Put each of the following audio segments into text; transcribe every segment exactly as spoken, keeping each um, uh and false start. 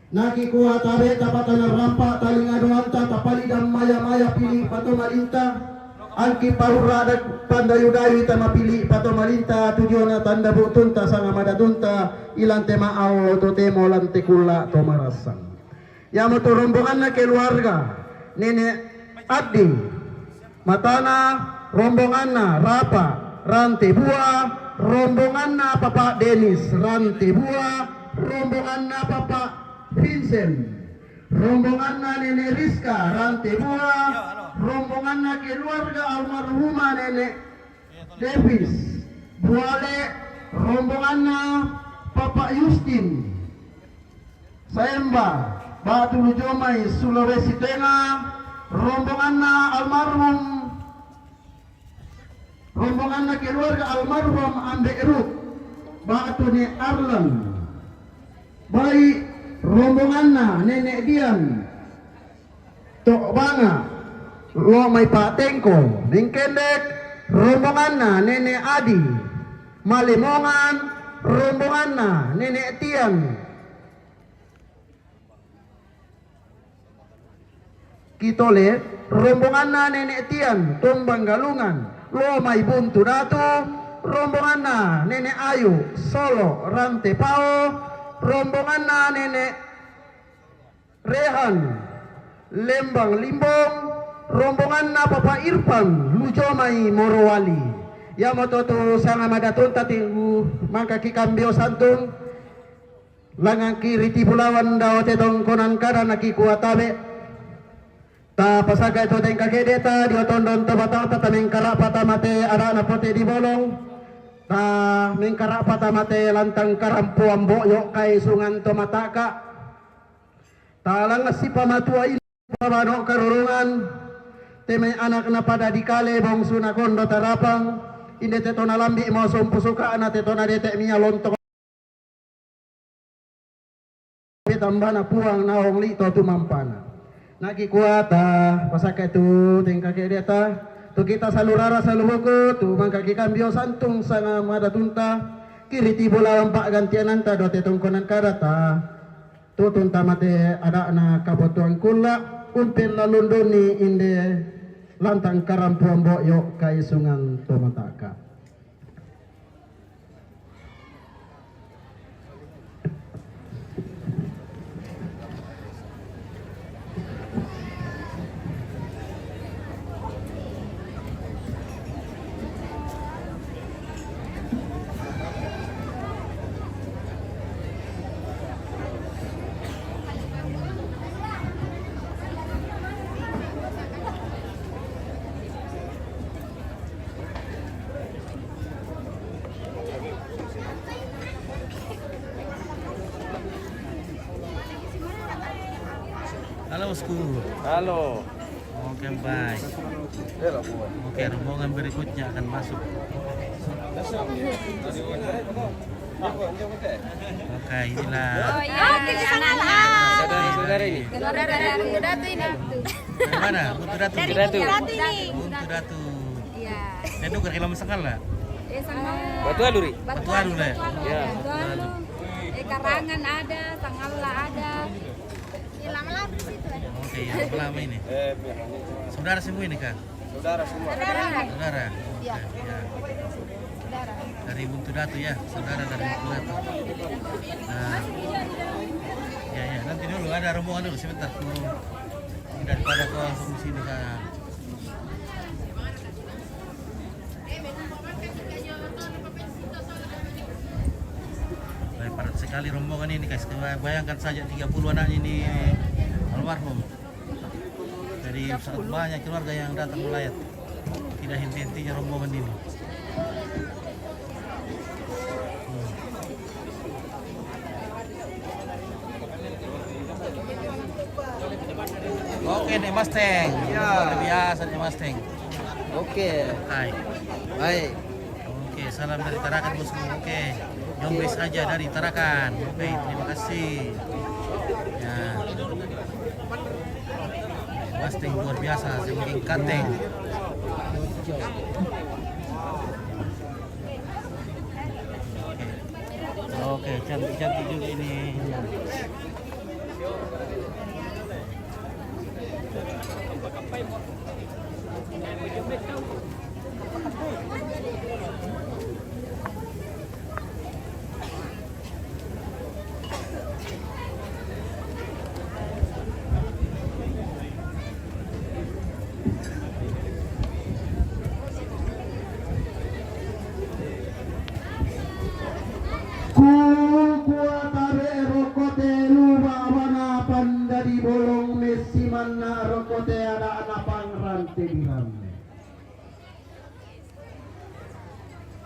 Nakikua tabe' tapatana rampa talinga doanta tapalidang maya-maya pili' patomalinta. Angki paurra' pandayu-dayu tamapili' patomalinta tu diona tanda bu'tunta sanga madatunta ilante ma'ao totemo lante kulla' to marassang. Iamoto rombonganna keluarga Nene' Addi, matana rombonganna Rapa Rantebua, rombonganna Papa Denis Rantebua, rombonganna Papa Vincent, rombonganna Nene' Rizka Rantebua, rombonganna keluarga almarhumah Nene' Davis Buale, rombonganna Papa Yustin Saemba batu Lujomai, Sulawesi Tenga, rombonganna almarhum, rombonganna keluarga almarhum Ambe' Rut batu Ne' Arlan, bai' rombonganna Nene' Dian Tokbanga, lo' mai Pa'tengko, Mengkendek, rombonganna Nene' Adi, Malemongan, rombonganna Nene' Tian Kitole, rombonganna Nene' Tian Tombang Galungan, lo' mai Buntu Datu, rombonganna Nene' Ayu Solo Rantepao, rombonganna Nene' Rehan Lembang Limbong, rombonganna Papa Irfan Lujomai Morowali. Iamoto tu sanga madatunta tinggu mangkaki kambio santung, langnganki ri Tibulawan dao te tongkonan kada nakikua tabe'. Tapasaka tu tengka ke'de'ta dio tondon to batangta, tamengkara'pa tamate ada'na Pote Dibolong, tamengkara'pa tamate lantang karampoan bo'yo' kaisungan to mata'ka. Talang sipamatua inde pabano' karorongan, te mai anakna pada dikale bongsuna kondo tarapang, inde te to nalambi' mo sompu suka'na te to nadete' mia lontong. Pe tambana Puang naong li' to tumampana. Nakikua ta pasaka tu tengka ke'de'ta, tu kita salurara saluhuku, tu mangkaki kambio santung sanga madatunta, ki ri Tibulawan pa'gantiananta do te tongkonan kadata. Tutun tamate ada'na kapotuan kulla', umpella lunduni inde lantang karampoan bo'yo' kaisungan to mata'ka. Halo, Bosku. Halo. Oke, baik. Oke, rombongan berikutnya akan masuk. Oke, inilah. Oh, iya, kita sangat. Saudara-saudara ini. Saudara dari Datu ini. Dari mana? Buntu Datu. Dari Datu. Buntu Datu ini. Buntu Datu. Iya. Dan nuker kalau misalkan lah. Eh, sama. Batu Alu, Ri? Batu Alu, lah. Iya. Batu Alu. Eh, Karangan ada, Sangalla ada. Ya, lama-lama di situ, eh. Oke, ya, lama ini. Saudara semua ini, Kak? Saudara semua. Saudara. Saudara. Iya. Oke, ya. Saudara. Dari Buntu Datu, ya, saudara dari Buntu Datu. Nah. Ya, ya, nanti dulu, ada rombongan dulu sebentar. Daripada kau langsung di sini, Kak. Baik, padat sekali rombongan ini, guys. Bayangkan saja tiga puluh anak ini almarhum. Jadi sangat banyak keluarga yang datang melayat. Tidak henti-hentinya rombongan ini. Oke, Nek Mustang. Ya. Luar biasa, Nek Mustang. Oke. Hai. Baik. Oke, salam dari Tarakan, Bosku. Oke. Nyombes aja dari Tarakan. Oke, terima kasih. Ya. Mustang luar biasa, semakin ganteng. Oke, cantik-cantik juga ini.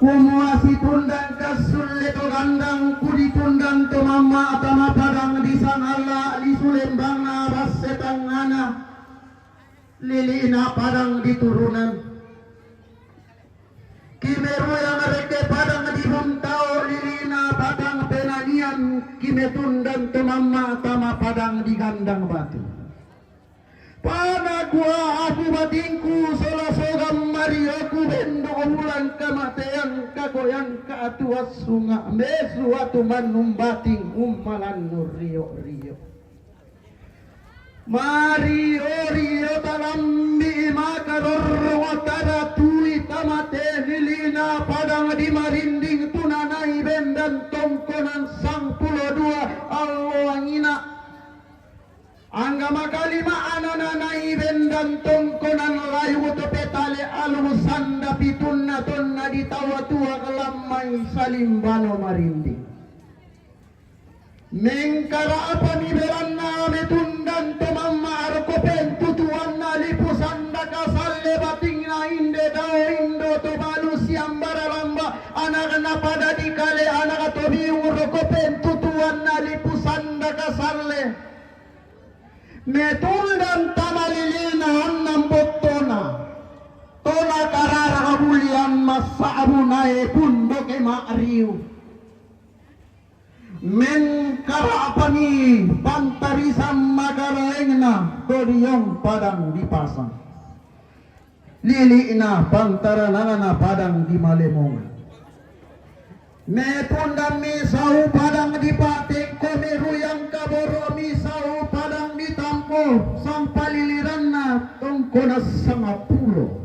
Kumua situndang kassulle to gandang, kuditundan to mamma tama padang di sangalla, lisu lembangna basse tangngana, lili'na padang di turunan. Kimeruyang rekke padang di buntao, lili'na padang penanian, kimetundan to mamma tama padang di gandang batu. Panakua aku batingku, sola sogang marioku, bendo bulan kamateang, kakoyang ka atuas sunga, mesu atu mannumbating ummalannu rio-rio. Mario-rio talambi makarorrong tadatui tamate, lili'na padang di marinding, tunanai bendan tongkonan sangpulo dua allo angina. Angga makalima anananai bendan tongkonan layu to petale alung sanda pitunna tonna di tawa tua kalammai salimbano marinding. Mengkara'pami belanna metundan to mamma arko pentutuanna lipu sanda kasalle batingna inde dao indo to balu siambara lamba anakna pada di kale anak to biung roko pentutuanna lipu sanda kasalle. Metundan tama lilina annang bottona. Tona karara kabulian massa'bu nae pundoke ma'riu. Mengkara'pami pantarisan magaraengna to diong padang di pasang. Lili'na pantarananna padang di malemongan. Metundammi sau padang di pate, ko meruyang kaboro'mi sau padang di tampo, sangpaliliranna tongkona sangappulo.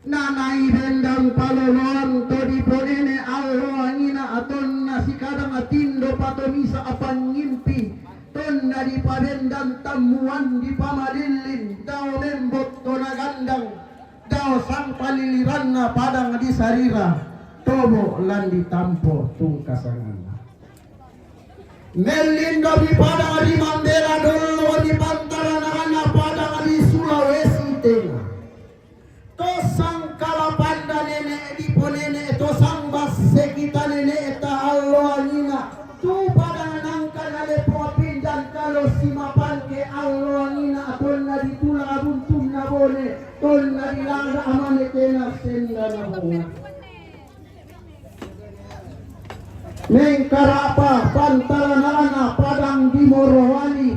Nanai bendang paloloan to diponene allo angina atonna sikadang atindo patomisa apangngimpi, tonna dipabendang tammuan dipamalillin, dao membot to nagandang. Dao sangpaliliranna padang di sarira, tobo lan di tampo tungkasanganna. Mellindomi padang di Mandela, dollomi pantarananna padang di Sulawesi Tengah. To sangkalapanda nene diponene, to sangbasse kita nene ta allo angina. Tu padang nangka nalepo pinjang kalo simapangke allo angina, tonna ditula buntunna bone, tonna dilanga amane tena sendana bonga. Mengkara'pa pantarananna padang di Morowali.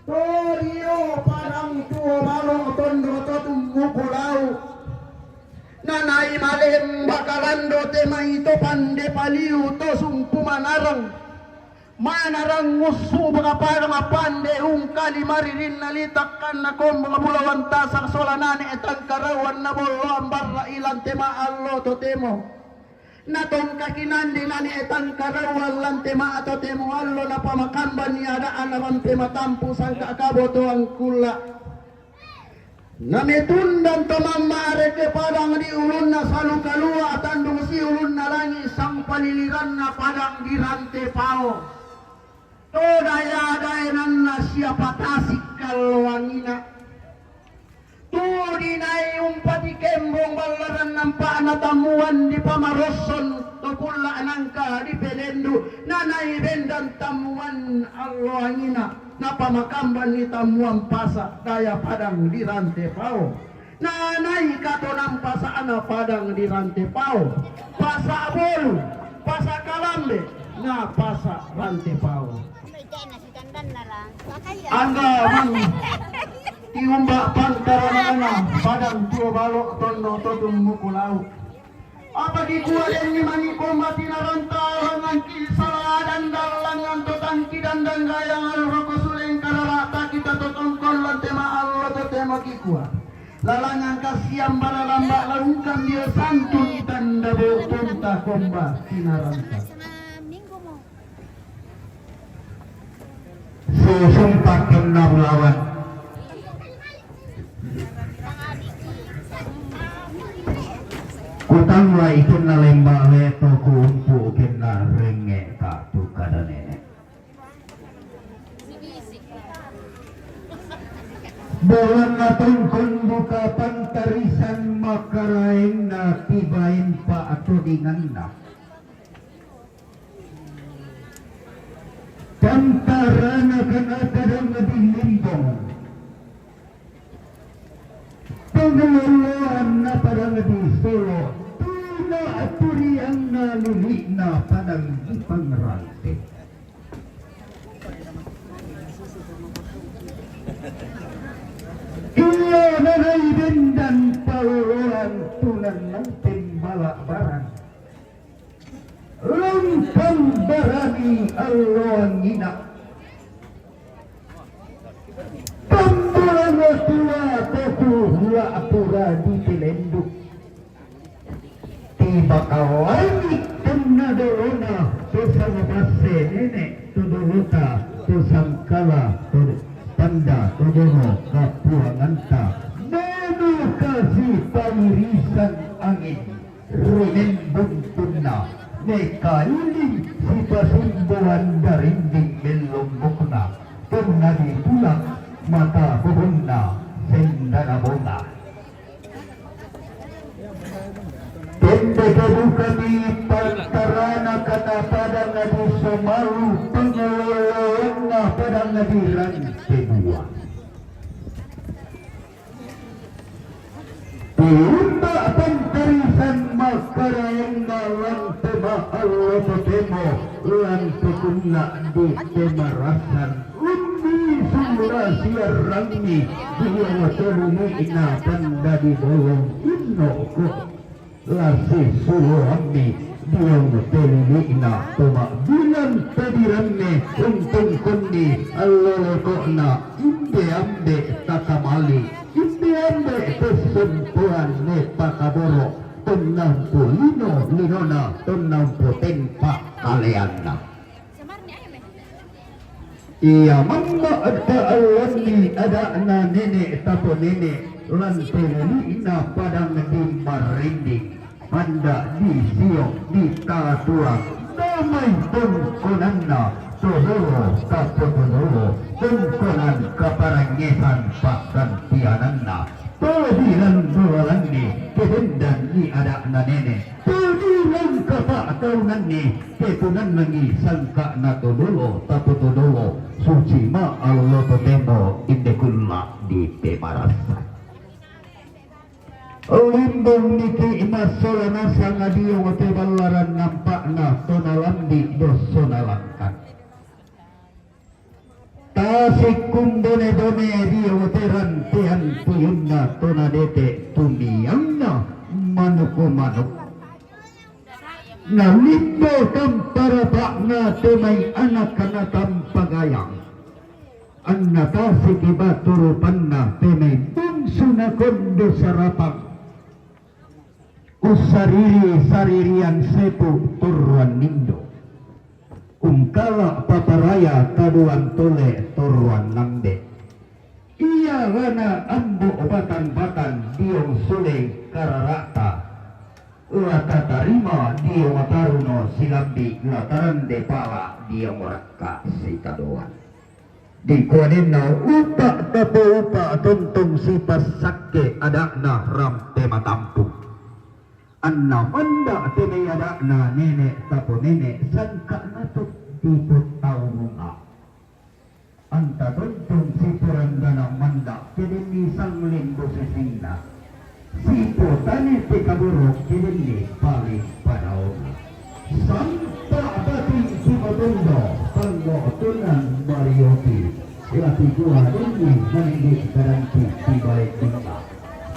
To dio padang tuo balo tondo to tummuku lau. Nanai malemba kalando te mai to pande paliu to sumpu manarang. Manarang ngussu baka padang pande ungkali maririnna litakkanna kombong bulawan tasak sola nane tangkarauan na bolloan barra ilante ma allo totemo. Natongkaki nande nane tangkarauan lante ma totemo allo, napamakambanni ada'na rampe matampu sangka kabotoan kulla. Nametundan to mamma areke padang di ulunna salu kalua tandung si ulunna langi sangpaliliranna padang di rante pao. To daya-dayananna siapa tasik kalloangina. Tu dinai umpati kembong ballaran nampa'na tammuan di pamarosson to kulla nangka di pelendu, nanai bendan tammuan alloangina, napamakambanni tammuan pasa daya padang di rante pao. Nanai katonan pasa'na padang di rante pao, pasa bolu, pasa kalambe, na pasa rante pao. Angga mang tiumba pantaranana padang tuo balo tondo totung muku lau. Apa dikua denni mani komba tinaranta langan ki sala dandal langan to tangki dandang gayang anu roko suleng kararata kita to tongkon lante ma allo to temo kikua. Lalangan kasiam bala lamba laungkan dia santun tanda botunta komba tinaranta. Susumpa kenna bulawan. Kutang lai kenna lemba leto kuumpu kenna renge tak tu kada nenek. Bolang atongkon buka pantarisan makaraengna tibaen pa atodinganna. Pantarana kana padang di Limbong. Pangaloloan na padang di Solo. Tuna aturianna lili'na padang di Pangrante. Iya nanai dendan paloloan tunan nang tembala barang. Lantang barani alloan ina. Pambulan tua toku hula pura di Telenduk. Ti bakal langit tenna dolona, to sama passe nene, to dolota, to sangkala, to panda, to dono, kapuanganta. Manu kasi pairisan angin. Rinembung tunna, mekailing sipasimbuan darinding mellombokna, tunna dipulak mata bubunna sendana bonga. Tende kebuka di pantarana kana padang di Somalu, pengeloloanna padang di Rante Dua. Tiumba pangkarisan makaraengna lan pemaallo totemo lan pekunna di pemarasan. Ummi sura siarrammi dio tolili'na pandadi bolong innoko. Lasi suluammi dio tolili'na toma bilang tadiranne untungkunni allo loko'na. Inde ambe takamali, inde ambe pessumpuan ne pakaboro, tonnampu lino linona, tonnampu tempa kaleanna. Iya mamma ta allanni ada'na nene tapo nene lan tolili'na padang di Marinding. Panda di siok di tatuang, damai tongkonanna, todolo tapotodolo, tongkonan kaparangngesan pakkantiananna, todilan dolalanni, kedendanni ada'na nene, todilan kapa'taunanni, ketunannangi sangka'na todolo tapotodolo, suci ma allo totemo inde kulla di pemarasan. Limbong niki massola nasang dio te ballaran nampa'na tona lambi dossona langkan. Tasik kumbone-bone dio te rantean tuyunna tona dete tumiangna manuku-manuk. Na limbo tamparapa'na te mai anakna tampagayang. Anna tasiki batu rupanna te mai bungsu nakondo sarapang. Ussariri-saririan sepu torroan nindo. Ungkala paparaya taduan tole torroan nambe. Iya lana ambo batan-batan diong sule karara'ta. La tatarima diong taruno silambi la tarande pala diong rakka sitadoan. Dikuanenna upa tapoupa tontong sipassakke ada'na rampe matampu. Anna manda te mai ada'na nene tapo nene sangka'na tu dipottaurunga. Anta tontong siporanggana manda kedenni sanglembo sisinna. Sipotane te kaboro kedenni paling padaona. Sampa bating sipotondo, pango tunan mariopi. Lati kua denni mandi kadanti tibae timba.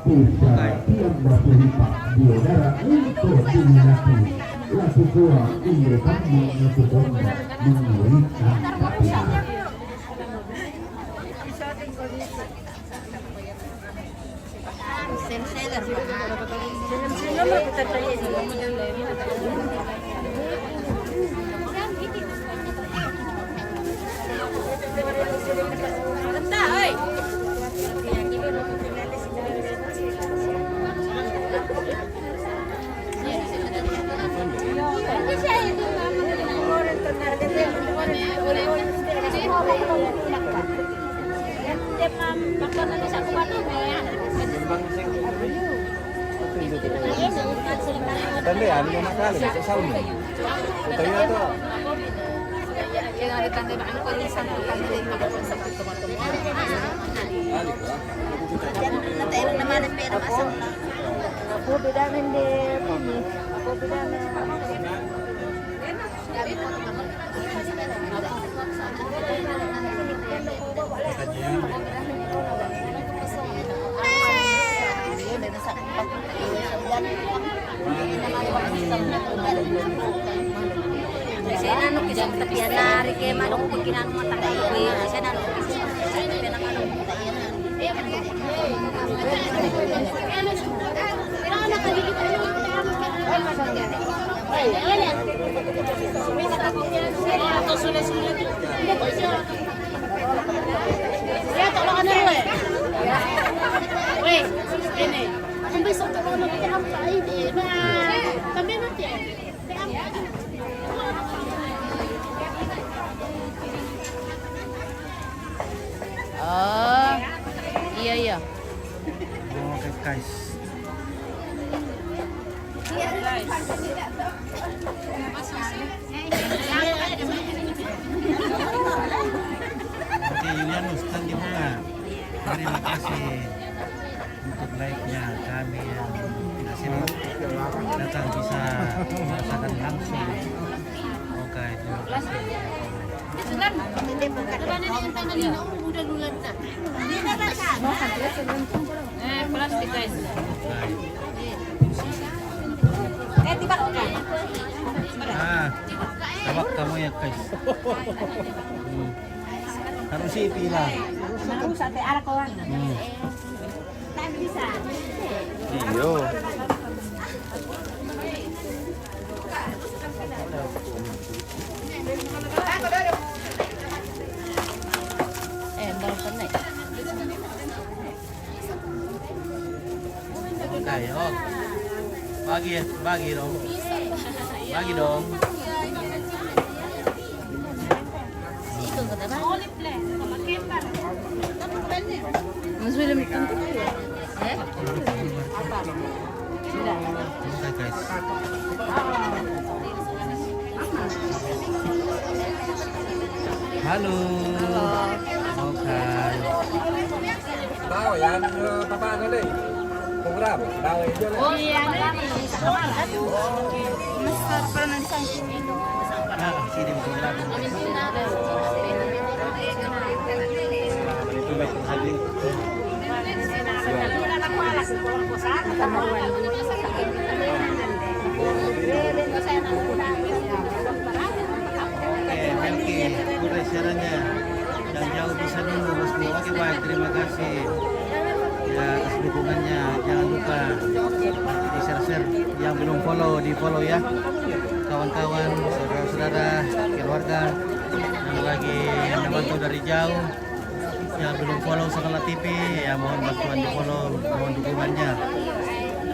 Pusara tiang batu lipa diodara untuk diminati. Lati kua inde kamu ngetu bomba mengulikan tapi. Tanda ya, lima kali, sa salmo. Kita ya to. Ako, bida man din. Ako, bida man. Siya na, no, kisang tapian na, rike, manok, pagkinano, matangkay, siya na, no, kisang tapian na, manok. Oh, iya, iya. Oh, guys, guys. Oke, Yulianus, thank you bunga. Terima kasih untuk like-nya kami yang tidak sini datang bisa merasakan langsung. Oke, terima kasih. Eh, plastik, guys. Ah, tabak kamu ya, guys. Hmm. Harus sih pila. Harus sampai arah kawan. Hmm. Iyo. Eh, baru kena. Oke, oh. Bagi, bagi dong. Bagi dong. Mas William, tentu ya. Eh? Apa? Tidak. Oke, guys. Halo. Halo. Oke. Tahu ya, eh, Papa ada deh. Program, tahu aja lah. Oh iya, ada nih. Mas, pernah di sana. Ah, sini, sini. Eh, Melki, udah siarannya. Yang jauh bisa dulu, bosku. Oke, baik, terima kasih. Ya, atas dukungannya. Jangan lupa di-share-share. Yang belum follow, di-follow ya. Kawan-kawan, saudara-saudara, keluarga yang lagi membantu dari jauh. Yang belum follow Sangalat T V, ya mohon bantuan di-follow, mohon dukungannya.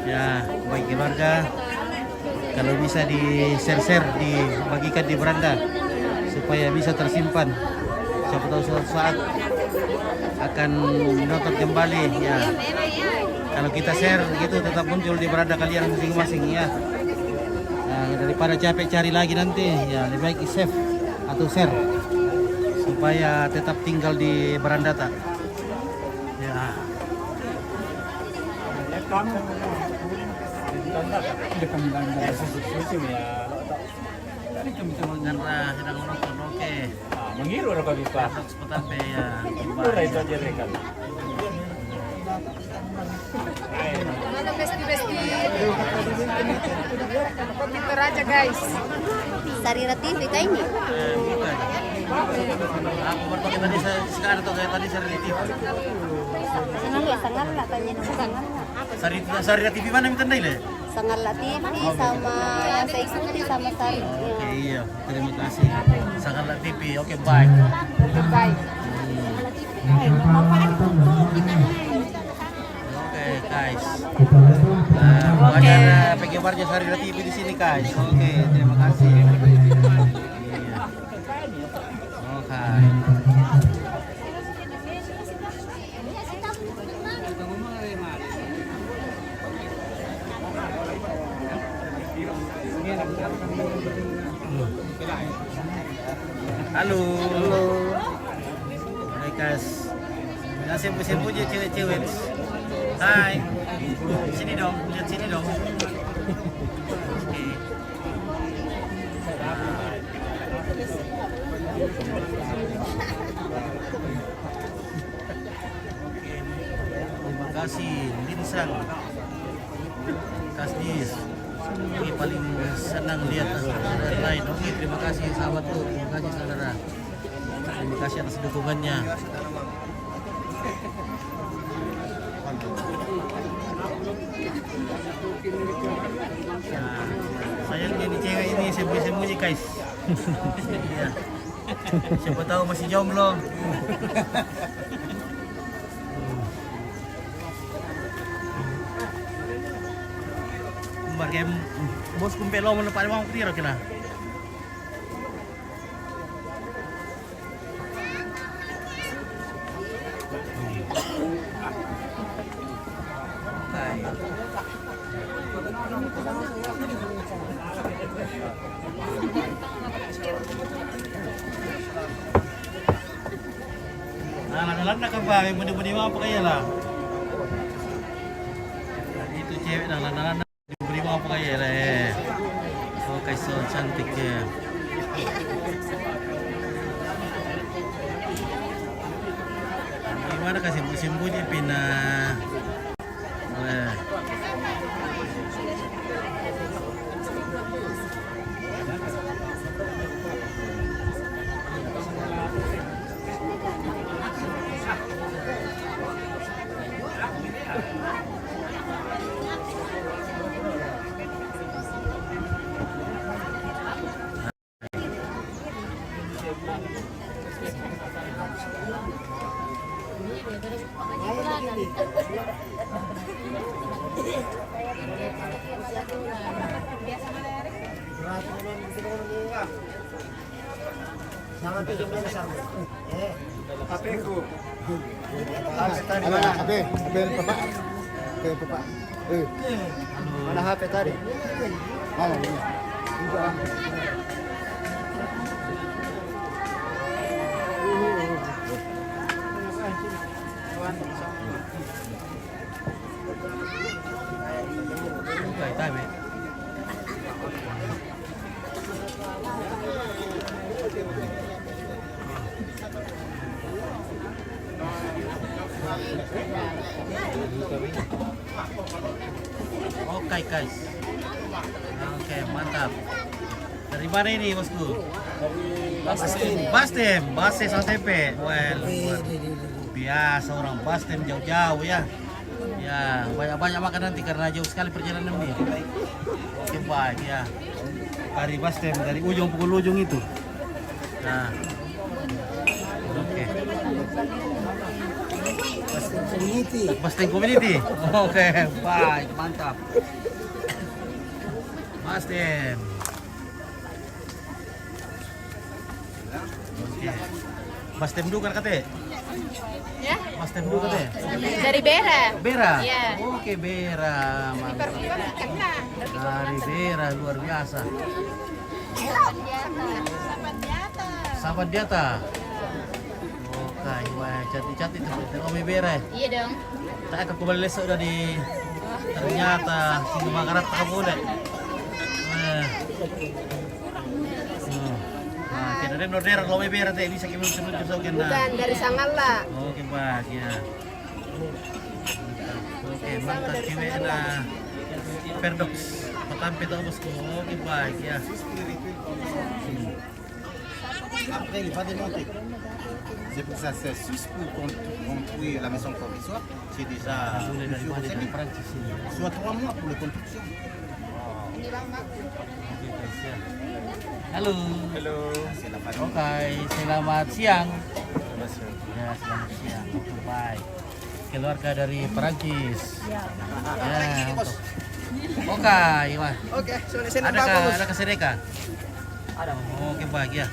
Ya, baik keluarga, kalau bisa di-share-share, dibagikan di beranda supaya bisa tersimpan. Siapa tahu suatu saat akan nonton kembali, ya. Kalau kita share gitu, tetap muncul di beranda kalian masing-masing, ya. Nah, daripada capek cari lagi nanti, ya lebih baik save atau share supaya tetap tinggal di beranda ta. Ya. Kan, ah, sedang nonton, oke. Ah, mengiru orang kami, Pak. Sebentar, ya. Mengiru itu aja, Rekan. Halo, besti-besti. Pintar aja, guys. Sarira T V kayaknya. Eh, bukan. Aku baru pakai tadi, saya sekarang tuh, kayak tadi Sarira T V. Sangat lah, sangat lah, tanya dulu, sangat lah. Sarira, Sarira T V mana minta nilai? Sangat lah T V sama yang saya ikuti sama Sari. Oke, iya. Terima kasih. Sangat lah T V. Oke, baik. Oke, baik. Oke, guys. Eh, oke. Ada P G Barja Sarira T V di sini, guys. Oke, terima kasih. Iya. Oke. Yes. Jangan sembunyi-sembunyi cewek-cewek. Hai. Sini dong, lihat sini dong. Oke. Oke. Terima kasih, Linsang. Kasdis. Ini paling senang lihat saudara lain. Oke, terima kasih sahabatku. Terima kasih saudara. Terima kasih atas dukungannya. Nah, sayangnya ini cewek ini sembunyi-sembunyi, guys. Iya. Siapa tahu masih jomblo. Kembar kayak bos kumpel lo menepati mau kira kira. Nah, landa-landa ka ba, mudi-mudi mau apa kaya lah. Itu cewek dah landa-landa. Beri mau apa kaya lah, eh. Oh, guys, so cantik ya. Gimana kasih musim bunyi pina. Eh. Apa, apa, apa, apa, Papa? Eh. Mana H P tadi? Mana ini? Oke, guys. Oke, mantap. Dari mana ini, bosku? Bastem. Bastem, Bastem, Bastem S M P. Well, biasa orang Bastem jauh-jauh ya. Ya, banyak-banyak makan nanti karena jauh sekali perjalanan ini. Oke, baik ya. Dari Bastem, dari ujung pukul ujung itu. Nah. Oke. Bastem Community. Bastem Community. Oke, baik, mantap. Bastem. Oke. Bastem juga kate? Ya? Bastem juga kate? Dari Bera. Bera? Iya. Oke, Bera. Mantap. Dari Bera, luar biasa. Sapat Diata. Oke, wah, cantik-cantik tuh. Omi Bera. Iya dong. Tak aku kembali lesok udah di ternyata sini makarat tak boleh. Nah. Hmm. Nah, kena dia order kalau Omi Bera teh bisa kita sebut juga kena. Bukan dari Sangala. Oke, baik ya. Oke, mantap cewek na Ferdox. Patampe tau bosku. Oke, baik ya. Hmm. Après, il va démonter. C'est pour ça, c'est juste pour qu'on construit la maison provisoire. C'est déjà plusieurs années. Soit trois mois pour la construction. Halo. Halo. Oke, selamat siang. Ya, selamat siang. Oke, baik. Keluarga dari Perancis. Ya. Oke, Iwan. Oke, sudah senang. Ada ka, ada ka sedekah? Ada. Oke, baik ya.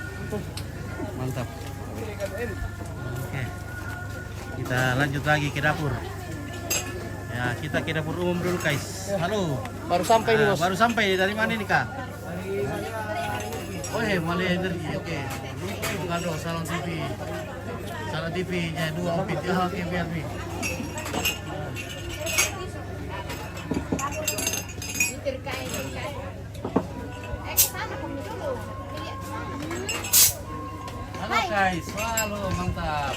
Mantap. Oke. Kita lanjut lagi ke dapur. Ya, kita ke dapur umum dulu, guys. Halo. Baru sampai ini, Bos. Baru sampai. Dari mana ini, Kak? Dari saya ini, Oh, eh, Malay Energy, oke. Kalau Salon T V. Salon T V-nya dua, oke, oke, biar nih. Halo, guys, halo, mantap.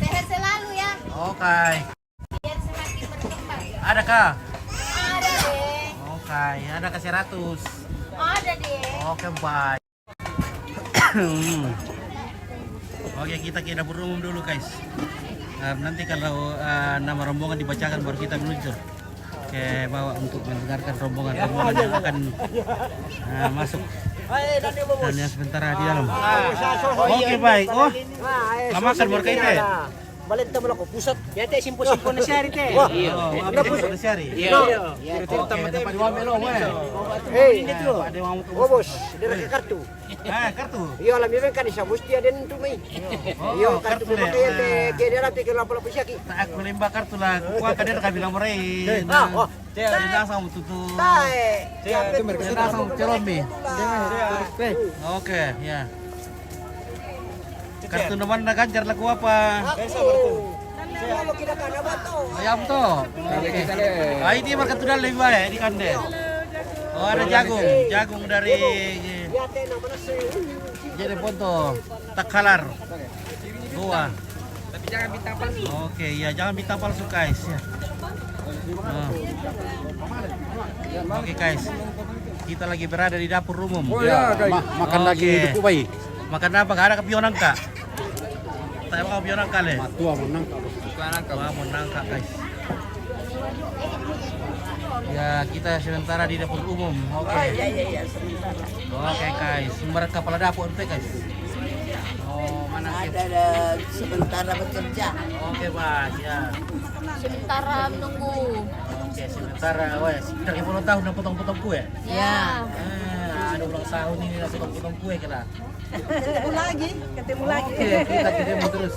Sehat selalu ya. Oke. Biar semakin berkembang. Ada kah? Ada deh. Oke, ada kah seratus? Ada deh. Oke, bye. Hmm. Oke, kita ke dapur umum dulu, guys. Eh, nanti kalau eh, nama rombongan dibacakan, baru kita meluncur. Oke, bawa untuk mendengarkan rombongan-rombongan yang akan eh, masuk dan yang sementara di dalam. Oke, baik. Oh, lama kan berkah itu. Balenta mo lako, pusat. Ya, te, simpo-simpo na siya, te. Wah. Iya. Oh, ada pusat na siya. Iya. Iya. Oke, dapat dua melo, eh. Hei. Ada mau ke bos, dia kartu. Ah, kartu. Iya, lah, memang kan bisa mesti ada itu, mai. Iya, kartu le. Dia rapi ke lapor-lapor siaki. Tak aku lemba kartu lah. Kuat kan dia bilang murah. Ah, oh. Dia langsung tutup. Tae. Dia langsung ceromi. Oke, ya. Kartu nomor na ganjar laku apa? Ayam to. Oke. Ah, ini makan tuh lebih baik di kande. Oh, ada jagung, jagung dari jadi foto takalar. Dua. Tapi jangan bintang palsu. Oke, ya, jangan bintang palsu, guys, ya. Ah. Oke, guys. Kita lagi berada di dapur umum. Oh, ya, guys. Makan lagi di Dubai. Makan apa? Gak ada kepionang, Kak? Tak ada kepionang, Kak, le? Matua menang, Kak. Wah, menang, Kak, guys. Ya, kita sementara di dapur umum. Oke. Oh, iya, iya, iya, sementara. Oke, guys. Mereka kepala dapur, oke, guys. Oh, mana? Ada, ada sementara bekerja. Oke, Pak. Ya. Sementara menunggu. Oke, sementara, wes. Dari ulang tahun dan potong-potong kue. Ya. Ah, ada ulang tahun ini, ada potong-potong kue, kira. Ketemu lagi, ketemu lagi. Oke, kita ketemu terus.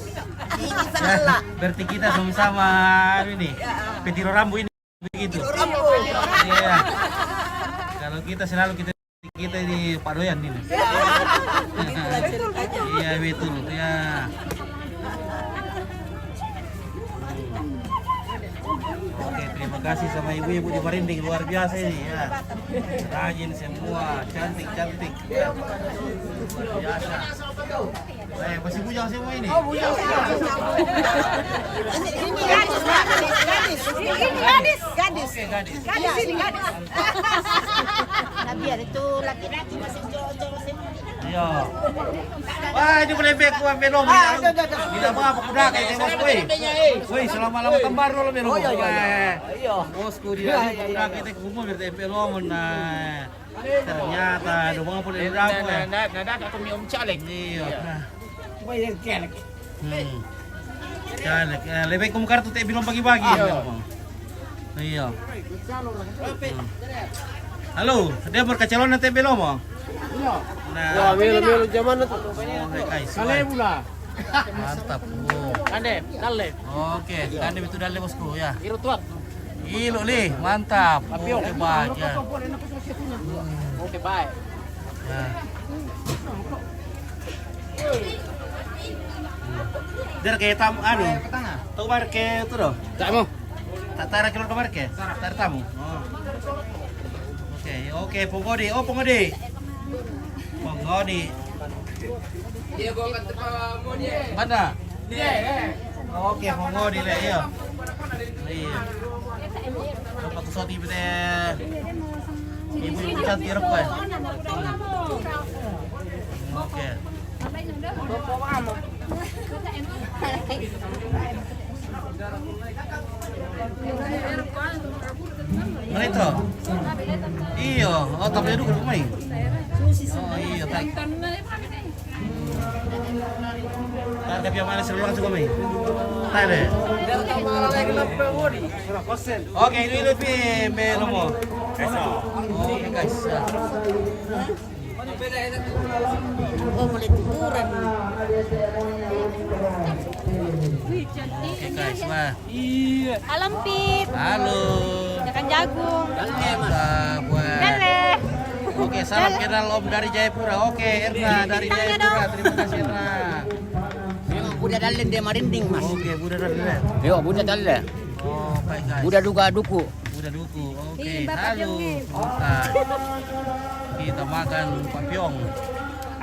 Ini salah. Berarti kita sama-sama, anu ini. Ya. Petiro rambu ini begitu. Petiro rambu. Iya. Kalau kita selalu kita kita di Pak Doyan ini. Ya. Iya, betul. Ya. Oke, terima kasih sama ibu-ibu di Marinding, luar biasa ini, ya. Rajin semua, cantik-cantik, ya. Luar biasa. Eh, masih bujang semua ini? Oh, bujang semua. Ini, ini gadis, gadis, gadis. Ini gadis. Gadis. Oke, gadis. Gadis ini, gadis. Nah, biar itu laki-laki masih cowok-cowok semua. Iya. Wah, ini boleh bek gua belum. Ah, ada, ada, ada. Tidak apa-apa, kuda kayak tengok, woi. Woi, selama lama tembar dulu belum. Oh, iya, iya, iya. Iya. Bosku dia, iya, iya, kuda kita kumpul biar tempel lomon, nah. Ternyata ada bang pun ada apa ya? Nah, nah, nah, aku mi om caleg. Iya. Wah, yang caleg. Hmm. Caleg. Eh, lebih kum kartu te belum bagi-bagi. Iya. Iya. Hmm. Halo, dia berkacalon nanti belum, oh? Iya. Nah. Wah, melo, melo zaman itu. Oh, hai, guys. Kale pula. Mantap. Oh. Kande, dalle. Oke, kande itu dalle, bosku, ya. Iru tuat. Ilo, le, mantap. Oke, baik, ya. Oke, baik. Ya. Dari ke tam anu. Tahu bar ke itu doh. Tak mau. Tak tara keluar kamar ke? Tara tamu. Oh. Oke, oke, pongodi. Oh, pongodi. Pongodi. Mana? Oke, pongodi le, iya. Iya. Apa tuh soti bete? Ibu-ibu cantik apa? Oke. Mereka? Iyo, oh, tapi dulu rumah. Oh, iyo, tak. Tapi yang mana seru langsung kami? Tak ada. Oke, ini lebih melomo. Oke, guys. Ya. Oh, mulai tiduran. Oke, guys, wah. Iya. Halo, Mpit. Halo. Makan jagung. Mantap, wah. Dale. Oke, salam kenal Om dari Jayapura. Oke, Erna dari Jayapura. Terima kasih, Erna. Yo, buda dalle de marinding, Mas. Oke, buda dalle. Yo, buda dalle. Oh, baik, guys. Buda duga duku. Buda duku. Oke, halo. Kita makan Pak Piong.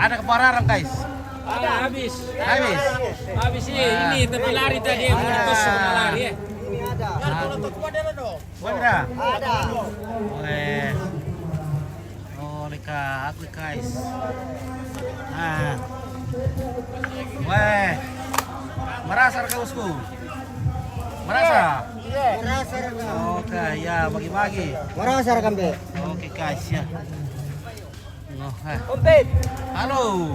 Ada kepararang, guys. Ah, habis. Habis. Habis ini, ini tapi lari tadi, mau ditusuk, mau lari, ya. Ini ada. Ada. Weh. Oh, leka aku, guys. Ah. Weh. Merasa, bosku? Merasa? Iya. Merasa, Raka. Oke, ya, bagi-bagi. Merasa, Raka, Mbe. Oke, guys, ya. Oh, eh. Kompet. Halo.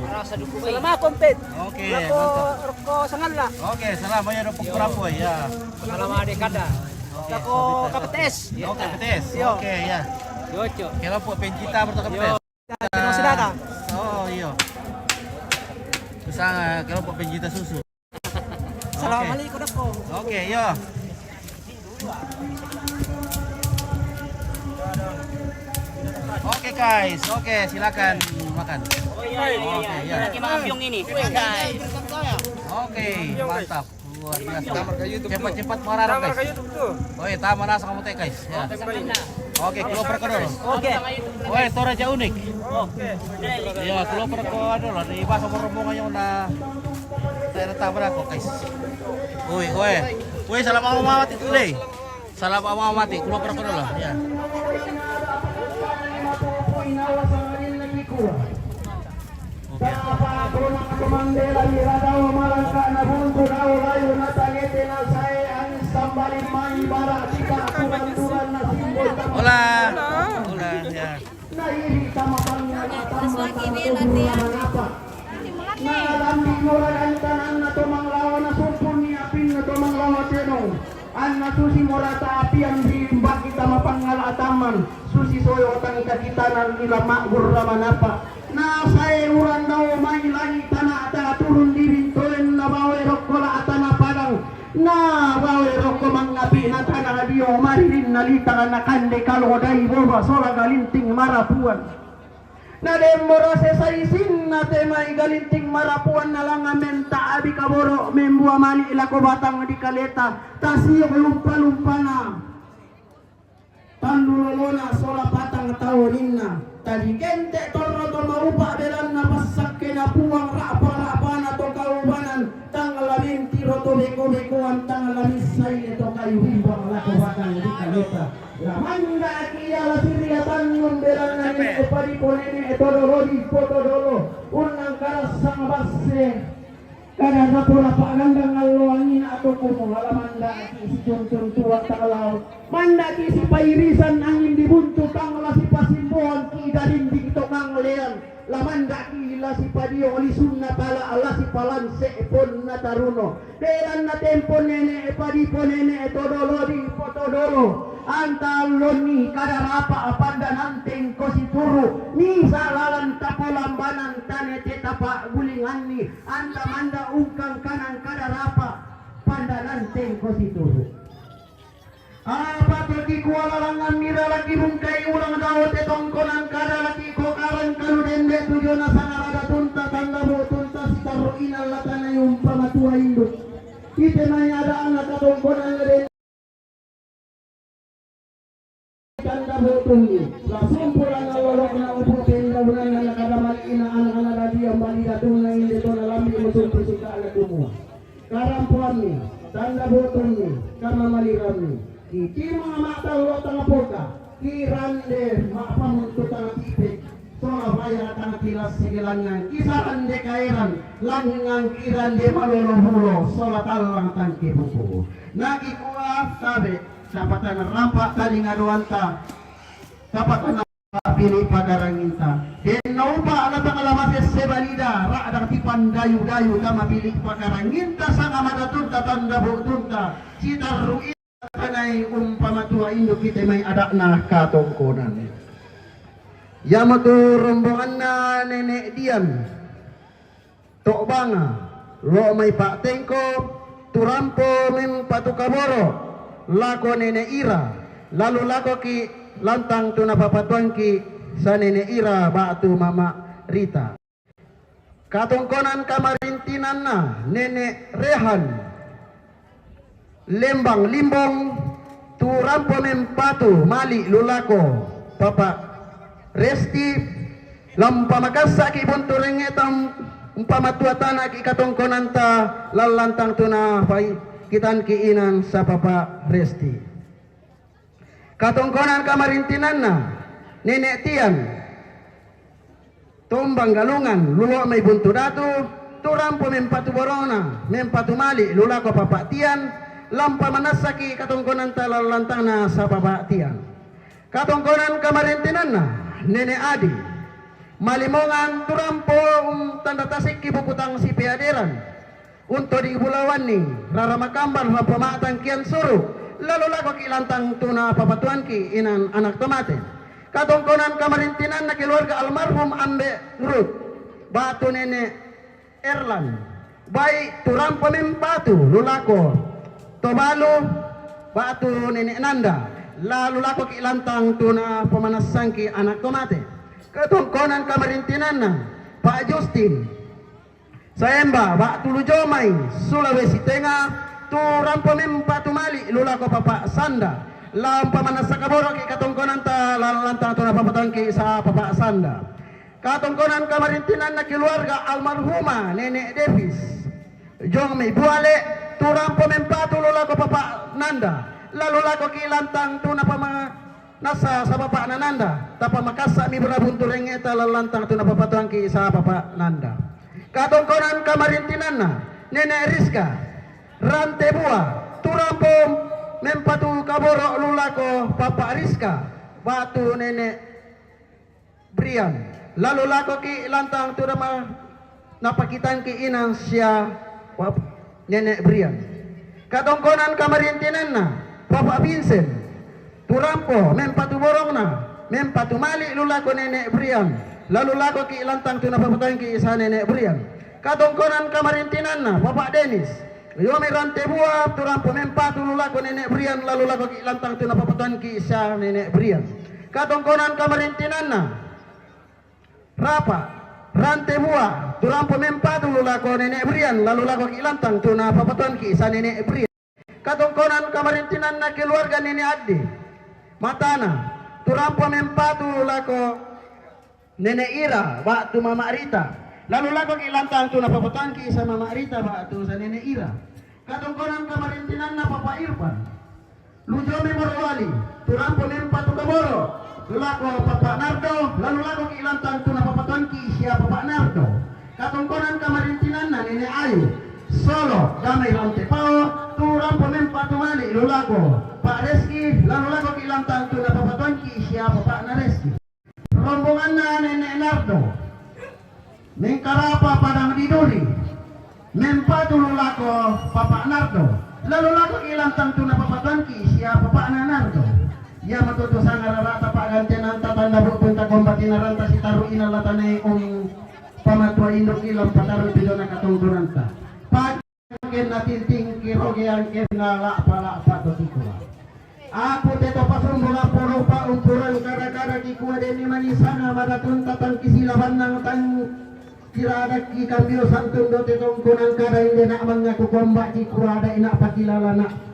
Salama, kompet. Oke, mantap. Roko sangalla. Oke, salama ya, roko purapo ya. Salama de kada. Oke, kaptes. Oke, kaptes. Yo. Oke, ya. Yoco. Kelompok pencinta bertemu kaptes. Yo. Kita sedara. Oh, iya. Terus, ah, kelompok pencinta susu. Salam alaikum, Doko. Oke, yo. Oke, guys, oke, silakan makan. Oh, iya, iya, iya. Oke, ya. Lagi makan Piong ini. Oke, mantap. Luar biasa. Cepat-cepat marah, guys. Oh, iya, tama nasa kamu teh, guys. Ya. Oke, keluar perkedol. Oke. Woi, Toraja Unik. Oke. Ya, keluar perkedol. Di bahasa rombongan yang udah saya tabrak kok, guys. Woi, woi. Woi, salam mau mawat itu deh. Salam mau mati, keluar perkedol lah. Ya. Oke. Hola. Hola, ya. Terus lagi nih latihan. Anna susi mora taapian ri mbagi tama pangngala atamman, susi soyo tangkakitanan ila ma'gurra manapa. Na sae uran dao mai langi tana'ta turun di bintoen na baoe rokko la atana padang, na baoe rokko mangngapi na tana dio maririnna litang na kande kalo dai boba sola galinting marapuan. Na demmo rase saisinna te mai galinting marapuan na langa menta abi kaboro membua mali lako batang di kaleta, tasio lumpa-lumpana. Tandu lolona sola patang taoninna, tadi kente torro to maupa belanna passakke na puang ra'pa-ra'pana to kaubanan, tang lamenti ro to beko-bekoan, tang lamissai to kayu bimbang lako batang di kaleta. La mandaki ia la siriatangngon belanna nene padipo nene to dolo dipo to dolo unnang karassang basse. Kada napola pa'gandang allo angina atau komo la mandaki si tuntun-tuntua tang lao. Mandaki si pairisan angin di buntu tang la si pasimboan ki darinding to kanglean. La mandaki la sipadio lisunna pala la sipalanse ponna taruno. Belanna tempo nene padipo nene to dolo dipo to dolo. Anta allonni kada rapa pandananteng ko situru. Misa lalan tapolambanan tane te tapa gulinganni anta manda ungkang kanang kada rapa pandananteng ko situru. Apa to kikua lalangan mira laki bungkai ulang dao te tongkonan kada laki ko karang kalu dende tujona sangarada tunta tanda bo tunta sitarru inang latana yumpa matua induk. Ite mai ada anak katongkonan dende tanda bo tunni. Lasumpu lana lolokna upu tenda unana nakada mali ina anak anak radia mali datunna inde tona lambi musumpu suka anak kumua. Karampoanni, tanda botongi, kamamaliranni. Kitimang ma'tallo tang poka, kirande ma'pamuntu tang tipe, sola baya tang kilassi langngang, kisarande kaeran, langngang kirande malolo mulo, sola tallang tang kipupu. Nakikua tabe, dapatan rampa talinga doanta, dapatan pili pakaranginta. Den naupa ala tangala masesse balida, ra'dang tipandayu-dayu tama pili pakaranginta, sanga madatunta tanda botunta, sitarru ikanai umpama tua induk kite mai ada'na katongkonan. Iamotu rombonganna Nenek Dian. To'banga, lo mai pa'tengko, tu rampo mempatu kaboro, lako nene ira, lalu lakoki lantang tu napapatuangki, sa nene' Ira ba'tu mama' Rita. Katongkonan kamarintinanna nene' Rehan, Lembang Limbong, tu rampo mempatu mali' lu lako papa' Resti, la umpamakassa'ki' buntu rengnge'ta, umpamatuatana'ki' katongkonanta lan lantang tu napakitanki' inan sa papa' Resti. Katongkonan kamarintinanna nene' Tian, Tombang Galungan, lu lo' mai Buntu Datu, tu rampo mempatu borongna, mempatu mali' lu lako papa' Tian, la umpamanassaki' katongkonanta lan lantangna sa papa' Tian. Katongkonan kamarintinanna nene' Adi, Malimongan, tu rampo untanda tasikki' bukutang sipeaderan, untu' di bulawanni rara makamban, la umpamatangkian suru', la lu lakoki' lantang tu napapatuanki' inan anak tomate. Katongkonan kamarintinanna keluarga almarhum Ambe' Rut ba'tu nene' Erlan, bai' tu rampo mempatu lu lako Tobalu ba'tu nene' Nanda, la lu lakoki' lantang tu napamanassangki' anak tomate. Katongkonan kamarintinanna Pa' Justin Saemba ba'tu Lujomai, Sulawesi Tenga, tu rampo mempatu mali' lu lako papa' Sanda, la umpamanassa kaboro'ki' katongkonanta lan lantang tu napapatuanki' sa papa' Sanda. Katongkonan kamarintinanna keluarga almarhuma nene' Devis, Jong mai Buale, tu rampo mempatu lu lako papa' Nanda, la lu lakoki' lantang tu napama- nassa sa papa' Nananda, tapamakassa'mi bura buntu rengnge'ta lan lantang tu napapatuanki' sa papa' Nanda. Katongkonan kamarintinanna nene' Rizka, Rantebua, tu rampo mempatu kaboro' lu lako papa' Rizka ba'tu nene' Brian, la lu lakoki' lantang tu nama- napakitangki' inan sia wa- nene' Brian. Katongkonan kamarintinanna papa' Vincent, tu rampo mempatu borongna, mempatu mali' lu lako nene' Brian, la lu lakoki' lantang tu napapatuanki' sa nene' Brian. Katongkonan kamarintinanna papa' Denis, Yomi Rantebua, tu rampo mempatu lu lako nene' Brian, la lu lakoki' lantang tu napapatuanki' sa nene' Brian. Katongkonan kamarintinanna Rapa, Rantebua, tu rampo mempatu lu lako nene' Brian, la lu lakoki' lantang tu napapatuanki' sa nene' Brian. Katongkonan kamarintinanna keluarga nene' Addi Matana, tu rampo mempatu lu lako nene' Ira ba'tu mama' Rita, la lu lakoki' lantang tu napapatuanki' sa mama' Rita ba'tu sa nene' Ira. Katongkonan kamarintinanna papa' Irfan, Lujomai Morowali, tu rampo mempatu kaboro' lu lako papa' Nardo, la lu lakoki' lantang tu napapatuanki' sia papa' Nardo. Katongkonan kamarintinanna nene' Ayu, Solo, Damai Rantepao, tu rampo mempatu mali' lu lako pa' Reski, la lu lakoki' lantang tu napapatuanki' sia papa'na Reski. Rombonganna nene' Nardo, Mengkarapa Padang di Duri, mempatu lu lako papa' Nardo, la lu lakoki' lantang tu napapatuanki' sia papa'na Nardo. Iamoto tu sangarara'ta pa'gantenanta tanda bu'tunta komba tinaranta sitaru' inang la tanai umpamatua indu'ki la umpataru' pidona katongkonanta. Pa- Angkenna tintingki roge angkenna la'pa-la'pa to kikua. Aku te to pasumbu lapporo' pa umpurang kada-kada kikua, deni manisana madatun tatangkisi labannang tang kiradakki kambio santun do te tongkonan kada inde na' mangaku komba kikua ada ina' pakilalana'.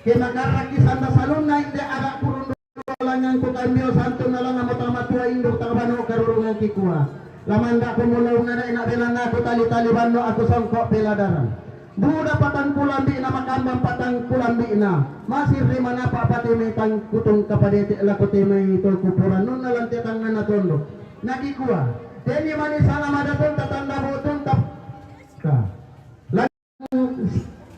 Ke makarrakki sanda salunna inde ada' kurundu Langngan ku kambio santun na langngan mo tamatua indu' tang banua karurungan kikua. Lamanda' ku mulaung na dai' na belanna ku tali-tali banua aku songko' peladaran. Buda patang kulambi'na makambang patang kulambi'na. Masirri manapa' pate mai tang kutung kapadete' lako te mai to kupuran nunna lan te tangnganna tondok. Na kikua, deni mani sanga madatun tatanda botun tap-, ka.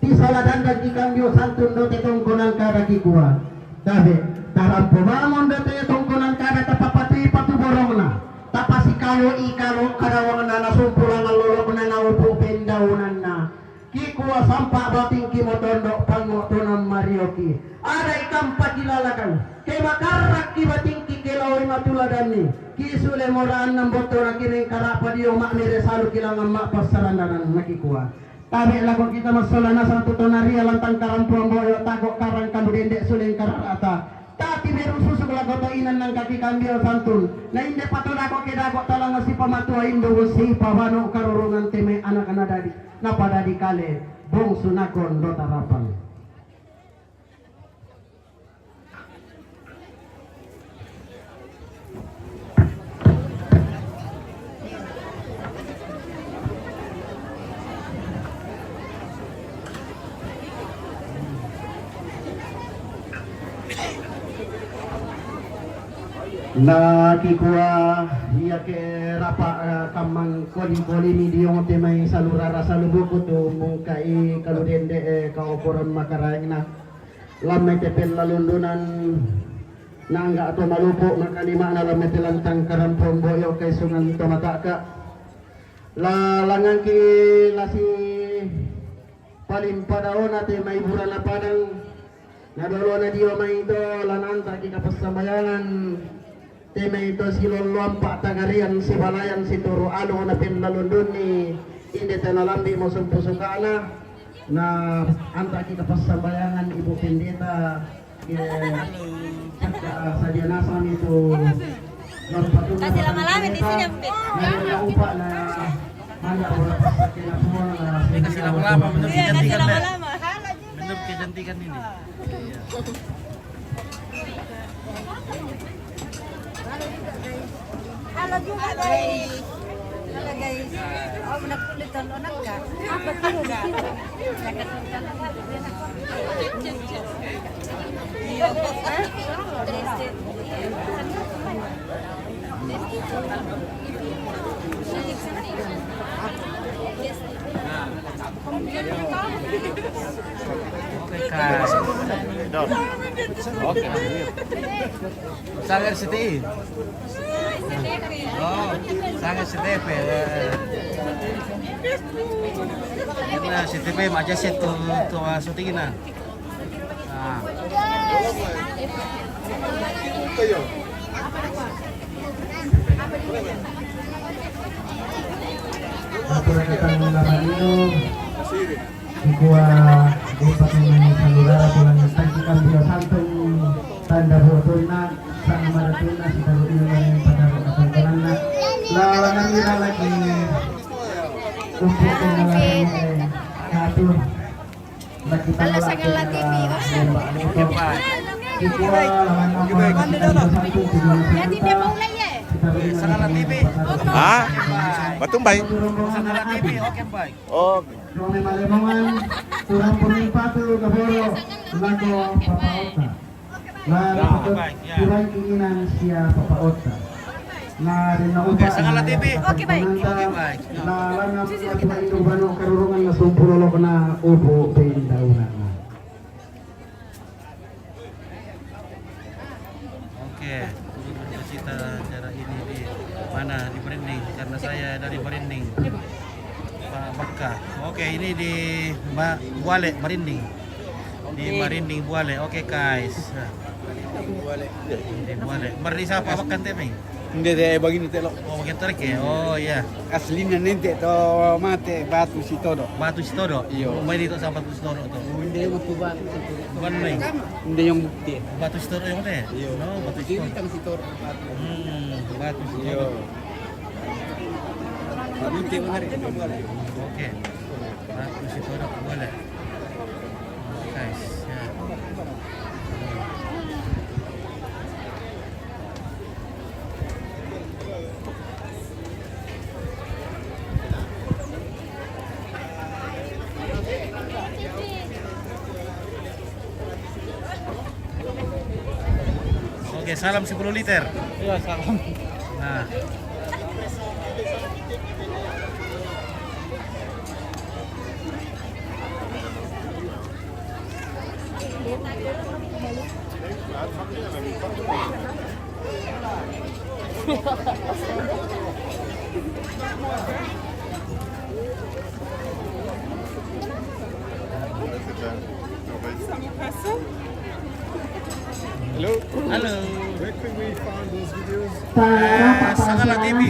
Tisala dandang kikambio santun do te tongkonan kada kikua. Tabe', tarampo mamon do te tongkonan kada tapapatui patuborongna. Tapasikalo-ikalo kadawangna nasumpulangan lolokna naupu pendaunanna. Kikua sampa batingki motondo pangotonan marioki. Ada ikam pakilalakan. Ke makarrakki batingki ke laoi matuladanni. Kisule moraan nambotona kimengkarapa dio ma'mere salu kilangan ma'passarandanan nakikua. Tabe' lako kita massola nasang tu tonaria lantang karampuang boyo tako' karang kamu dende' suleng karara'ta. Tapi Susuk lago to inan nang kaki kambil santun. Na inde pato dako ke dako talanga si pamatua indo si pabano karurungan teme anak na dadi. Na padadi kale bongsu nakon do tarapang. Na kikua ia ke rapa, eh, kamang koli-koli mi diong te mai salurara salubuku tu mungkai kalu dende, eh, ka okoron makaraeng na. Lamai te pellalundunan nangga to malupu makanimana lamai te lantang karampo mboyo kaisungan to mataka. La langangki lasi paling padaona te mai burana padang. Na dolona dio mai to lananta ki kapassambayangan. Teme ito silolloan pa'tangarian sibalayan situru' anu na pennalundunni inde tana lambi' musumpu suka'na. Na anta'ki kapassambayangan Ibu Pendeta, eh, sadianasami tu. Kasih lama-lama di sini, Mpe. Kasih lama-lama, menurut kecantikan ini. Iya, kasih lama-lama. Menurut kecantikan ini. Iya. Halo juga, guys. Halo, guys. Oh, benar kulit dan onak, Kak. Apa tuh? Iya. Hah? Oke, Kak. Oke. Sanga R C T I. Oh, sanga R C T P. Nah, R C T P aja sih tuh, tuh syuting nah. Nah. Atura kita menggambar itu. Kikua di patungan salurara tulang tangki kambio santung tanda buatonna, sama maratunna sitaru ilmu yang padaru katontonanna. Lalangan ira lagi untuk pengalaman, eh, satu. Lagi tanggal Sangala T V, oh. Lomba motor. Kikua lawan nomor satu, tiga belas. Sangala T V. Hah? Batumbai. Sangala T V, oke, baik. Oh. Rome Malemongan, turang puni patu kaboro, lako Papa Otta. Na, na, baik, ya. Turai keinginan sia Papa Otta. Na, rinna upa, Sangala T V. Oke, baik. Oke, baik. Na, lana, na, tuai tu bano karurungan na sumpulolok na upu pindaunana. Oke, kita acara ini di mana? Di Merinding, karena saya dari Merinding. Pak Bakka. Oke, ini di Ma-, Buale, Merinding. Di Merinding, Buale. Oke, guys. Nah. Di Buale. Mari siapa makan temeng? Nde de bagini telo. Oh, bagian tarik ya? Oh, iya. Aslinya nente to mate Batu Sitodo. Batu Sitodo? Iyo. Oh, main itu sama Batu Sitodo tuh. Nde waktu Batu Sitodo. Bukan, Mei? Nde yang bukti. Batu Sitodo yang mana? Iyo. No, Batu Sitodo. Tang Sitodo. Hmm, Batu Sitodo. Iyo. Bukti mana? Oke. Batu Sitodo boleh. Guys, ya. Oke, salam sepuluh liter. Iya, salam. Nah. Hello. Hello. Where can we find those videos? Eh, Sangala T V.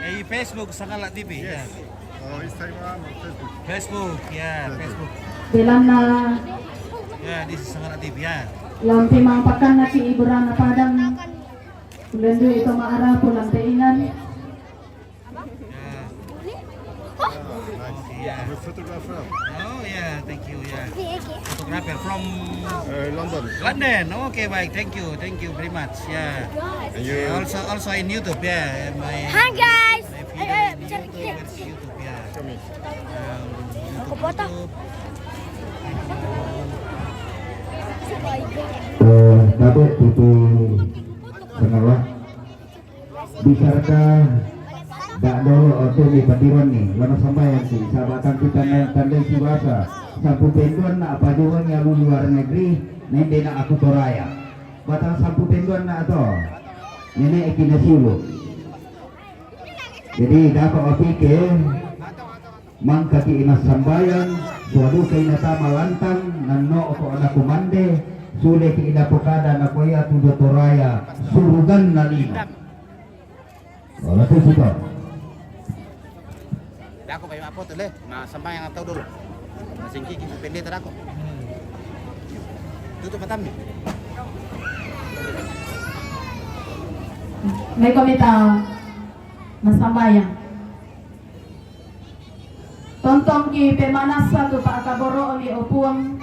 Eh, Facebook, Sangala T V, ya. Yes. Oh, Instagram or Facebook? Facebook, ya, Facebook. Dalam, uh, Ya, this is Sangala T V, ya. Lampi mampakan naki iburana Padang. Lendu itu ma'arapu lampe inan. Yeah. I'm a photographer. Oh yeah, thank you. Yeah. Photographer from Uh, London. London. Okay, baik. Thank you, thank you very much. Yeah. And you? Also, also in YouTube. Yeah. My, Hi guys. my Eh, video eh, in cari YouTube. Where's YouTube? Yeah. Come here. Um, Aku foto. YouTube. Eh, Datuk Tutu Sengawa. Bisarka bak dolo otu mi patiron ni, lama sambayan si, sabak tanti tandai, tandai si basa, sampu penduan na apa jua ni alu luar negeri, nende na aku Toraya. Batang sampu penduan na ato, nenek ikina siulu. Jadi dapat opi ke, mangkati ina sambayan, suadu ke ina tama lantang, nanno ko ana kumande, sule ke ina pokada na koya tudo Toraya, surugan na lima. Wala tu sito. Dako pa yung apo tole, na sambayan ang tao dolo. Masingki ki pendeta dako. Tutu patam ni. May komita masambayan. Tontong ki pemanasa tu pa akaboro oli opuang.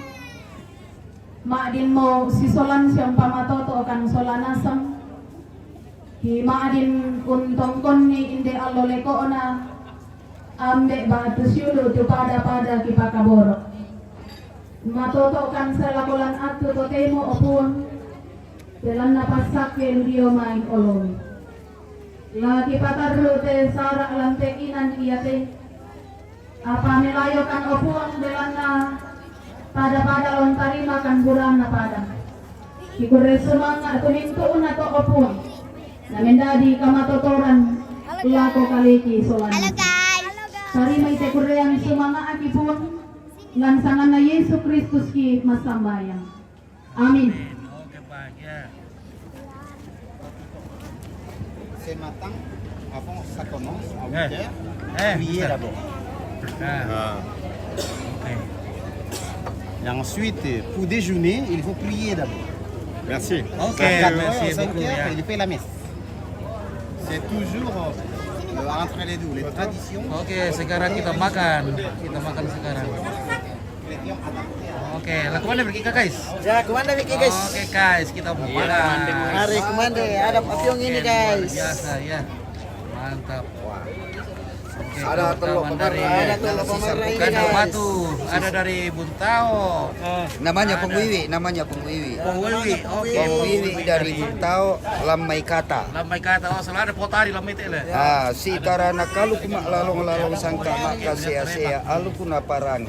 Ma'din mo sisolan siyang pamatoto kan solanasang. Hi ma'din untongkon ni inde allo leko'na. Ambe batu siulu tu pada-pada ki pakaboro. Matoto kan salakolan atu totemo opuang. Telan napasak ke ludio main olong. Lagi patarru te sara' lan te inan iya te. Apa melayo kan opuang belanna pada-pada lon tarima kan burana pada. Kikurre sumanga' tumintu'na to opuang. Na mendadi kamatotoran lako kaleki solan. Tarima ite kurrean sumanga' aki puang. Lan sanganna Yesu Kristus ki massambayang. Amin. Okay, baik ya. Ce matin, avant, ça commence, à huit Eh. heures, Eh, priez bisa. D'abord. Ah, okay. Et ensuite, pour déjeuner, il faut prier d'abord. Merci. Okay, À quatre merci heures, cinq beaucoup heures, ya. Il fait la messe. C'est toujours euh, entre les deux, les traditions. Okay, sekarang kita makan. Kita makan sekarang. Okay, lah, kumande pergi ke, guys? Ya, kumande pergi, guys. Okay, guys, kita mau makan. Mari kumande, ada papiong ini, Okay, luar guys. Biasa ya. Mantap. Okay, Ada kawan-kawan telur dari pemerah, ada telur pemerah ini, Kandang guys. Batu, ada dari Buntao. Namanya Pengwiwi, namanya Pengwiwi. Pengwiwi, okay. Pengwiwi dari Buntao, Lamai Kata. Lamai Kata, oh, selalu ada potari lamai tele. Ah, si tarana kalu kuma lalong-lalong sangka maka sea-sea alu kuna parang.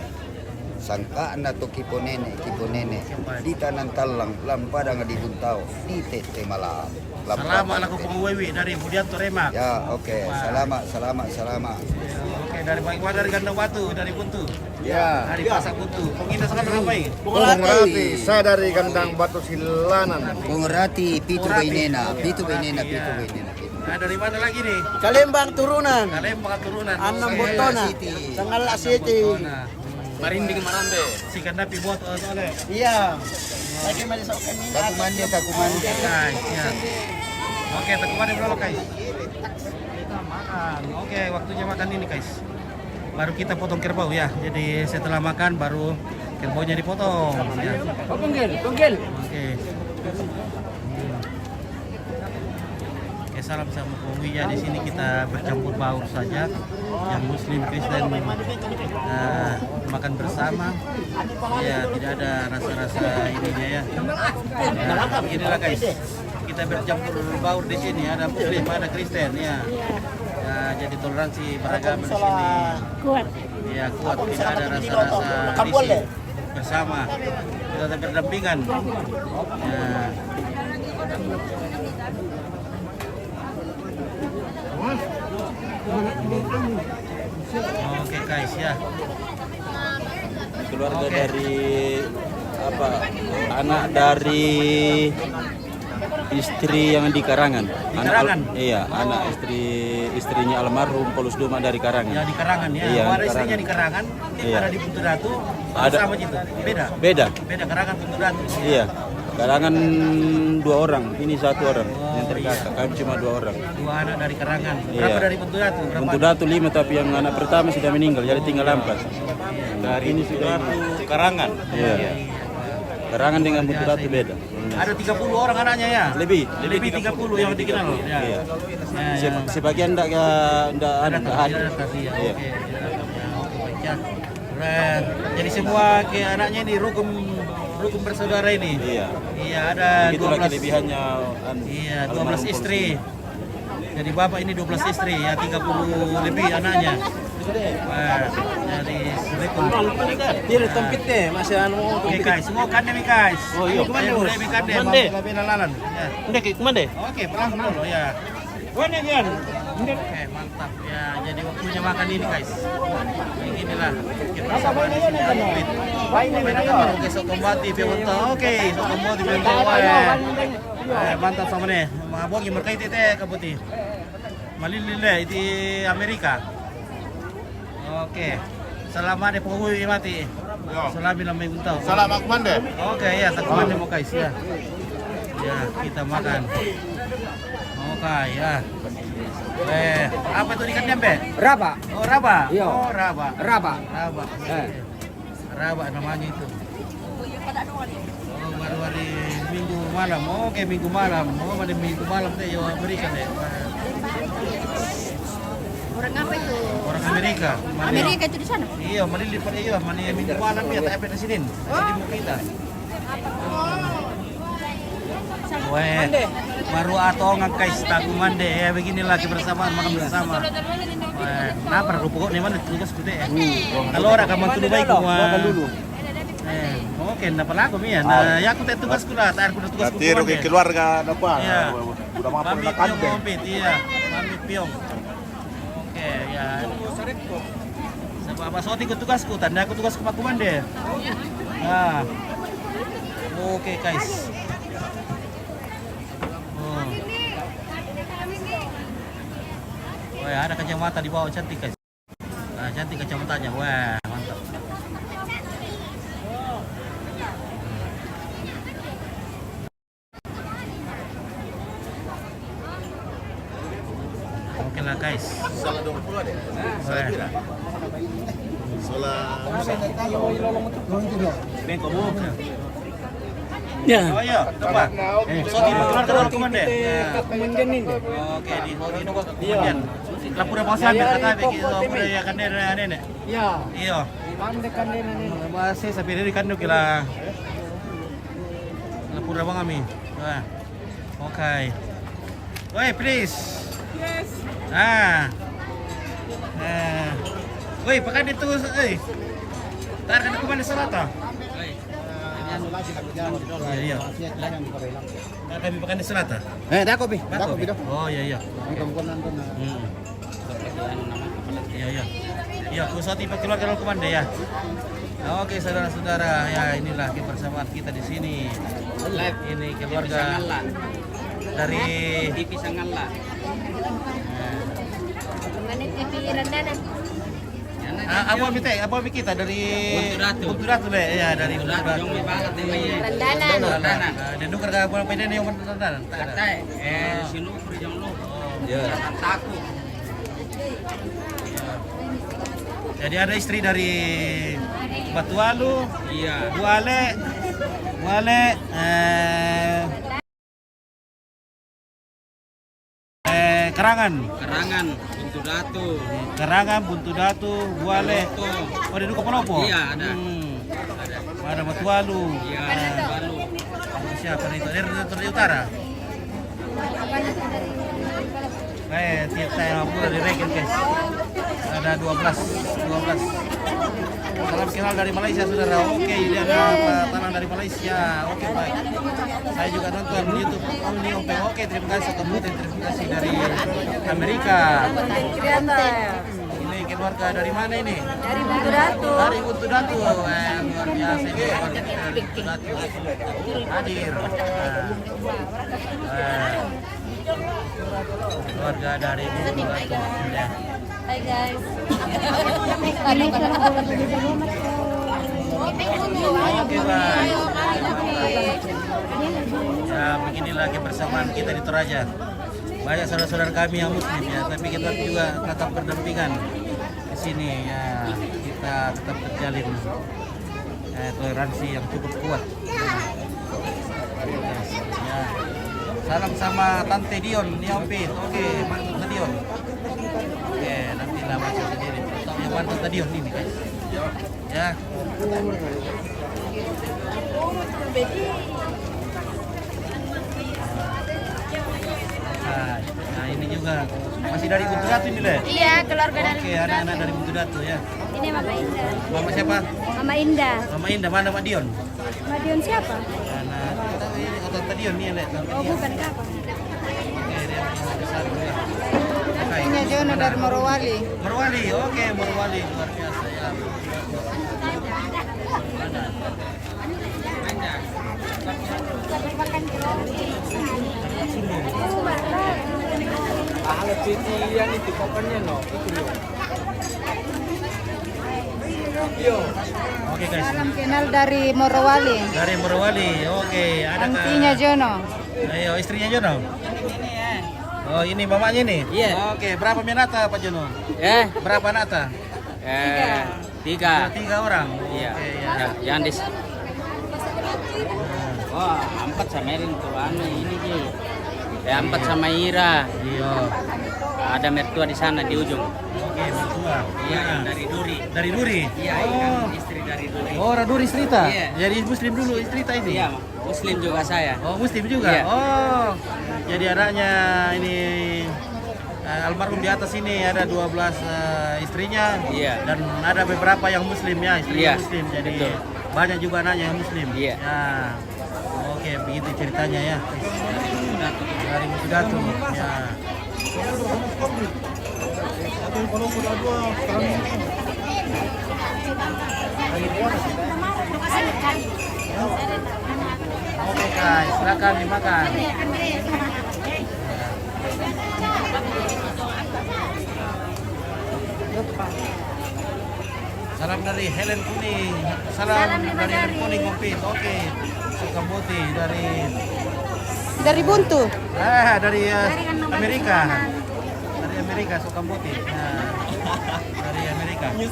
Sangka na to kiponene, kiponene. Di tanan tallang, lam padang di Buntao, di tete malam. Lam Salama padang laku te. Pengwiwi dari Budianto Remak. Ya, oke. Salama, salama, salama. Okay, dari bagaimana, dari Kandang Batu, dari Buntu. Ya. Dari Pasar Buntu. Pengindah sekarang apa ini? Bung Rati, saya dari Kandang Batu Silanan. Pung Rati, pitu bainena, pitu bainena, pitu bainena. Nah, dari mana lagi nih? Kalembang turunan. Kalembang turunan. Anam Oke. Botona. City. Tanggal City. Nah, Marinding Marambe. Si Kandapi buat oleh. Iya. Lagi mari sok kami. Takumande, takumande. Guys, ya. Oke, takumande berapa, guys? Kita makan. Oke, waktunya makan ini, guys. Baru kita potong kerbau ya. Jadi setelah makan baru kerbaunya dipotong. Ya. Penggel, penggel. Oke. Oke, salam sama Pengwiwi ya. Di sini kita bercampur baur saja. Yang Muslim, Kristen, eh, makan bersama. Ya, tidak ada rasa-rasa ininya ya. Ya, inilah, guys. Kita bercampur baur di sini. Ada Muslim, ada Kristen, ya. Ya, jadi toleransi beragama di sini. Kuat. Ya, kuat. Tidak ada rasa-rasa risih. Bersama. Kita tetap berdampingan. Ya. Oke, guys, ya. Keluarga Oke. Dari apa? Anak dari istri yang di Karangan. Anak al- Karangan? Iya, anak istri, istrinya almarhum Paulus Duma dari Karangan. Ya, di Karangan ya. Iya, Oh, ada di istrinya di Karangan, Iya. ada di Buntu Datu. Ada. Sama gitu. Beda. Beda. Beda Karangan Buntu Datu. Iya. Karangan dua orang, ini satu orang yang terkakak. Kami cuma dua orang. Dua anak dari Karangan. Iya. Berapa dari Buntu Datu? Berapa? Buntu Datu lima, tapi yang anak pertama sudah meninggal, jadi tinggal empat. Dari ini sudah Buntu Datu Karangan. Iya. Karangan dengan Buntu Datu beda. Ada tiga puluh orang anaknya, ya? Lebih. Lebih tiga puluh yang dikenal. Ya. Iya. Ya, ya. Sebagian ndak, ndak, ndak hadir. Iya. Oke. Ya, oke, baik, ya. Keren. Jadi semua ke anaknya ini rukun, rukun bersaudara ini. Iya. Iya, ada dua belas. Begitulah kelebihannya, iya, dua belas istri. Jadi bapak ini dua belas istri, ya, tiga puluh lebih anaknya. Wah, jadi rukun. Dia ada tompit deh, masih anu. Oke, guys, semua kan demi guys. Oh, iya. Ayo, kemana, Bos? Lebih kan deh, kemana? Mau bela-bela lalan. Ya. Udah, kayak kemana? Oke, pulang dulu, ya. Mana, Gian? Oke, mantap. Ya, jadi waktunya makan ini, guys. Beginilah. Kita sama di sini. Oke, soto mati, Piawanta. Oke, soto mati, Piawanta. Wah. Eh, mantap sama nih. Mabongi mereka itu teh, kabuti. Malili le, di Amerika. Oke. Salama de pokoknya mati. Yo. Salami lama yang tahu. Salam aku mande. Oke, ya, tak mande mau guys, ya. Ya, kita makan. Oke, ya. Eh, apa tuh ikan tempe? Raba. Oh, raba. Iya. Oh, raba. Raba. Raba. Eh. Raba namanya itu. Oh, baru hari Minggu malam. Oke, Minggu malam. Oh, pada Minggu malam teh, yo, Amerika teh. Orang apa itu? Orang Amerika. Amerika itu di sana? Iya, Malili pada, iya, mana Minggu malam ya, tapi di sini. Di sini mau kita. Weh, baru atau ngakai setaku mande, ya, beginilah kebersamaan, makan bersama. Weh, kenapa aku pokoknya mana tugas ku teh? Kalau orang kamu tuh baik, wah. Eh, oke, ndak pelaku mi ya. Nah, ya aku teh tugas ku lah, tak aku tugas ku. Berarti keluarga apa? Ya. Udah makan. Mami piong, iya. Mami piong. Oke, ya. Sebab apa soti ku tugasku, tanda aku tugasku paku mande. Nah. Oke, guys. Oh. Oh ya, ada kacamata di bawah, cantik, guys. Nah, cantik kacamatanya. Wah, mantap. Oke lah, guys. Salah dua puluh ada. Salah pira? Salah. Bengkok, Bu. Ya. Oh iya, coba. Eh. So, di keluar ke dalam komandan. Ya. Komandan ini. Oke, di hodi ini, komandan. Lapor apa sih, ambil kata, bikin lapor ya, kan, dari nenek. Iya. Iya. Kan dekat ini, nih. Masih sampai dari kan kira. Lapor abang kami. Wah. Oke. Woi, please. Yes. Ah. Eh. Woi, pakai itu, eh. Tar kan aku mana salah ta? Iya, iya. Nah, kami pakai di selatan. Eh, dako pi. Dako pi. Oh, iya, iya. Iya, iya. Iya, pusat ipa keluarga lo kemana ya? Oke, saudara-saudara, ya, inilah kebersamaan kita di sini. Ini keluarga dari T V Sangalla. Mana T V Randana? Ah, apa mi te? Apa mi kita dari Buntu Datu. Buntu Datu le, ya, dari Buntu Datu. Jong mi banget nih, Mai. Randana. Randana. Ah, dan nuker ke apa, apa ini yang Randana? Tak ada. Eh, si Nupri jong lu. Ya. Takut. Jadi ada istri dari Batualu, iya. Buale, Buale, eh, eh, Karangan. Karangan, Buntu Datu. Karangan, Buntu Datu, Buale. Palopo. Oh, ada juga Palopo? Iya, ada. Hmm. Ada Batualu. Iya, nah. Batualu. Siapa nih itu? Dari, dari utara? Eh, kita yang pula di Regen, guys. Ada dua belas, dua belas. Salam kenal dari Malaysia, saudara. Oke, ini ada Pak Tanang dari Malaysia. Oke, baik. Saya juga nonton YouTube Uni Ompeng. Oke, terima kasih, Kak Putri. Terima kasih dari Amerika. Ini keluarga dari mana ini? Dari Buntu Datu. Dari Buntu Datu. Eh, luar biasa ini keluarga dari Buntu Datu. Hadir. Nah. Eh, keluarga dari Buntu Datu. Ya. Hai, guys. Oke, Bang. Kebersamaan kita di Toraja. Banyak saudara-saudara kami yang muslim ya, tapi kita juga tetap berdampingan di sini ya. Kita tetap terjalin eh, toleransi yang cukup kuat. Ya. Ya. Salam sama Tante Dion, Niampit. Oke, Tante Dion. Oke, nanti lah baca sendiri. Yang mana Tante Dion ini, guys? Ya. Nah, nah, ini juga masih dari Buntu Datu ini, Le? Iya, keluarga dari Oke, Buntu anak-anak Datu. Dari Buntu Datu ya. Ini Mama Indah. Mama siapa? Mama Indah. Mama Indah, mana Mak Dion? Mak Dion siapa? Anak, ini Tante Dion nih, Le. Tante Oh, Dion. Bukan, Kak. Oke, dia besar juga. Oke. Ini Jono Mana? Dari Morowali. Morowali, oke, Morowali luar biasa ya. Ahal titi yang itu pokoknya no, itu no. Yo. Oke, guys. Salam kenal dari Morowali. Dari Morowali. Oke, ada Antinya Kak Jono. Ayo, istrinya Jono. Oh, ini mamanya nih? Iya. Oke, berapa menata, Pak Jono? Eh? Berapa nata? Eh, tiga. Tiga orang. Iya. Oke, ya. Ya, yang di s- Wah, empat sama Erin tuh anu ini, Ji. Ya, empat Iya. sama Ira. Iya. Ada mertua di sana di ujung. Oke, mertua. Iya, yang dari Duri. Dari Duri? Iya, Oh. Istri dari Duri. Oh, orang Duri Serita? Iya. Jadi muslim dulu Serita ini? Iya, Muslim juga saya. Oh, muslim juga? Iya. Oh. Jadi anaknya ini eh, almarhum di atas ini ada dua belas eh, istrinya Iya. dan ada beberapa yang muslim ya, istrinya Iya, muslim. Jadi betul. banyak juga anaknya yang muslim. Iya. Ya. Oke, begitu ceritanya ya. Dari Musudatung. Ya. Oke, guys, silakan dimakan. Salam dari Helen Kuning. Salam Salam lima dari Helen jari. Kuning, Kopi. Oke. Sukabumi dari Dari Buntu. Ah, dari eh, Dari kandang Amerika. Batu Sulanan. Dari Amerika, Sukabumi. Nah, dari Amerika. Nah,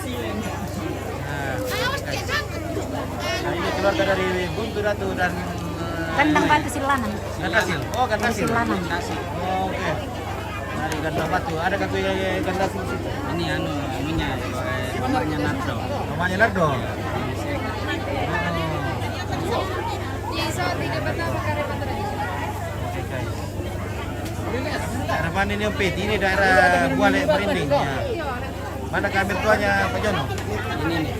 nah, ini keluarga dari Buntu Datu dan eh, Kandang Batu Silanan. Gandasil. Oh, Gandasil. Silanan. Oke. Dari Gandabatu. Ada katu Gandasil situ? Ini anu, anunya, eh, mamanya Nardo. Mamanya Nardo. Oh. Oke, guys. Daerah mana ini, Om Pit? Ini daerah Buale Merinding. Ya. Mana kami tuanya Pak Jono? Ini nih.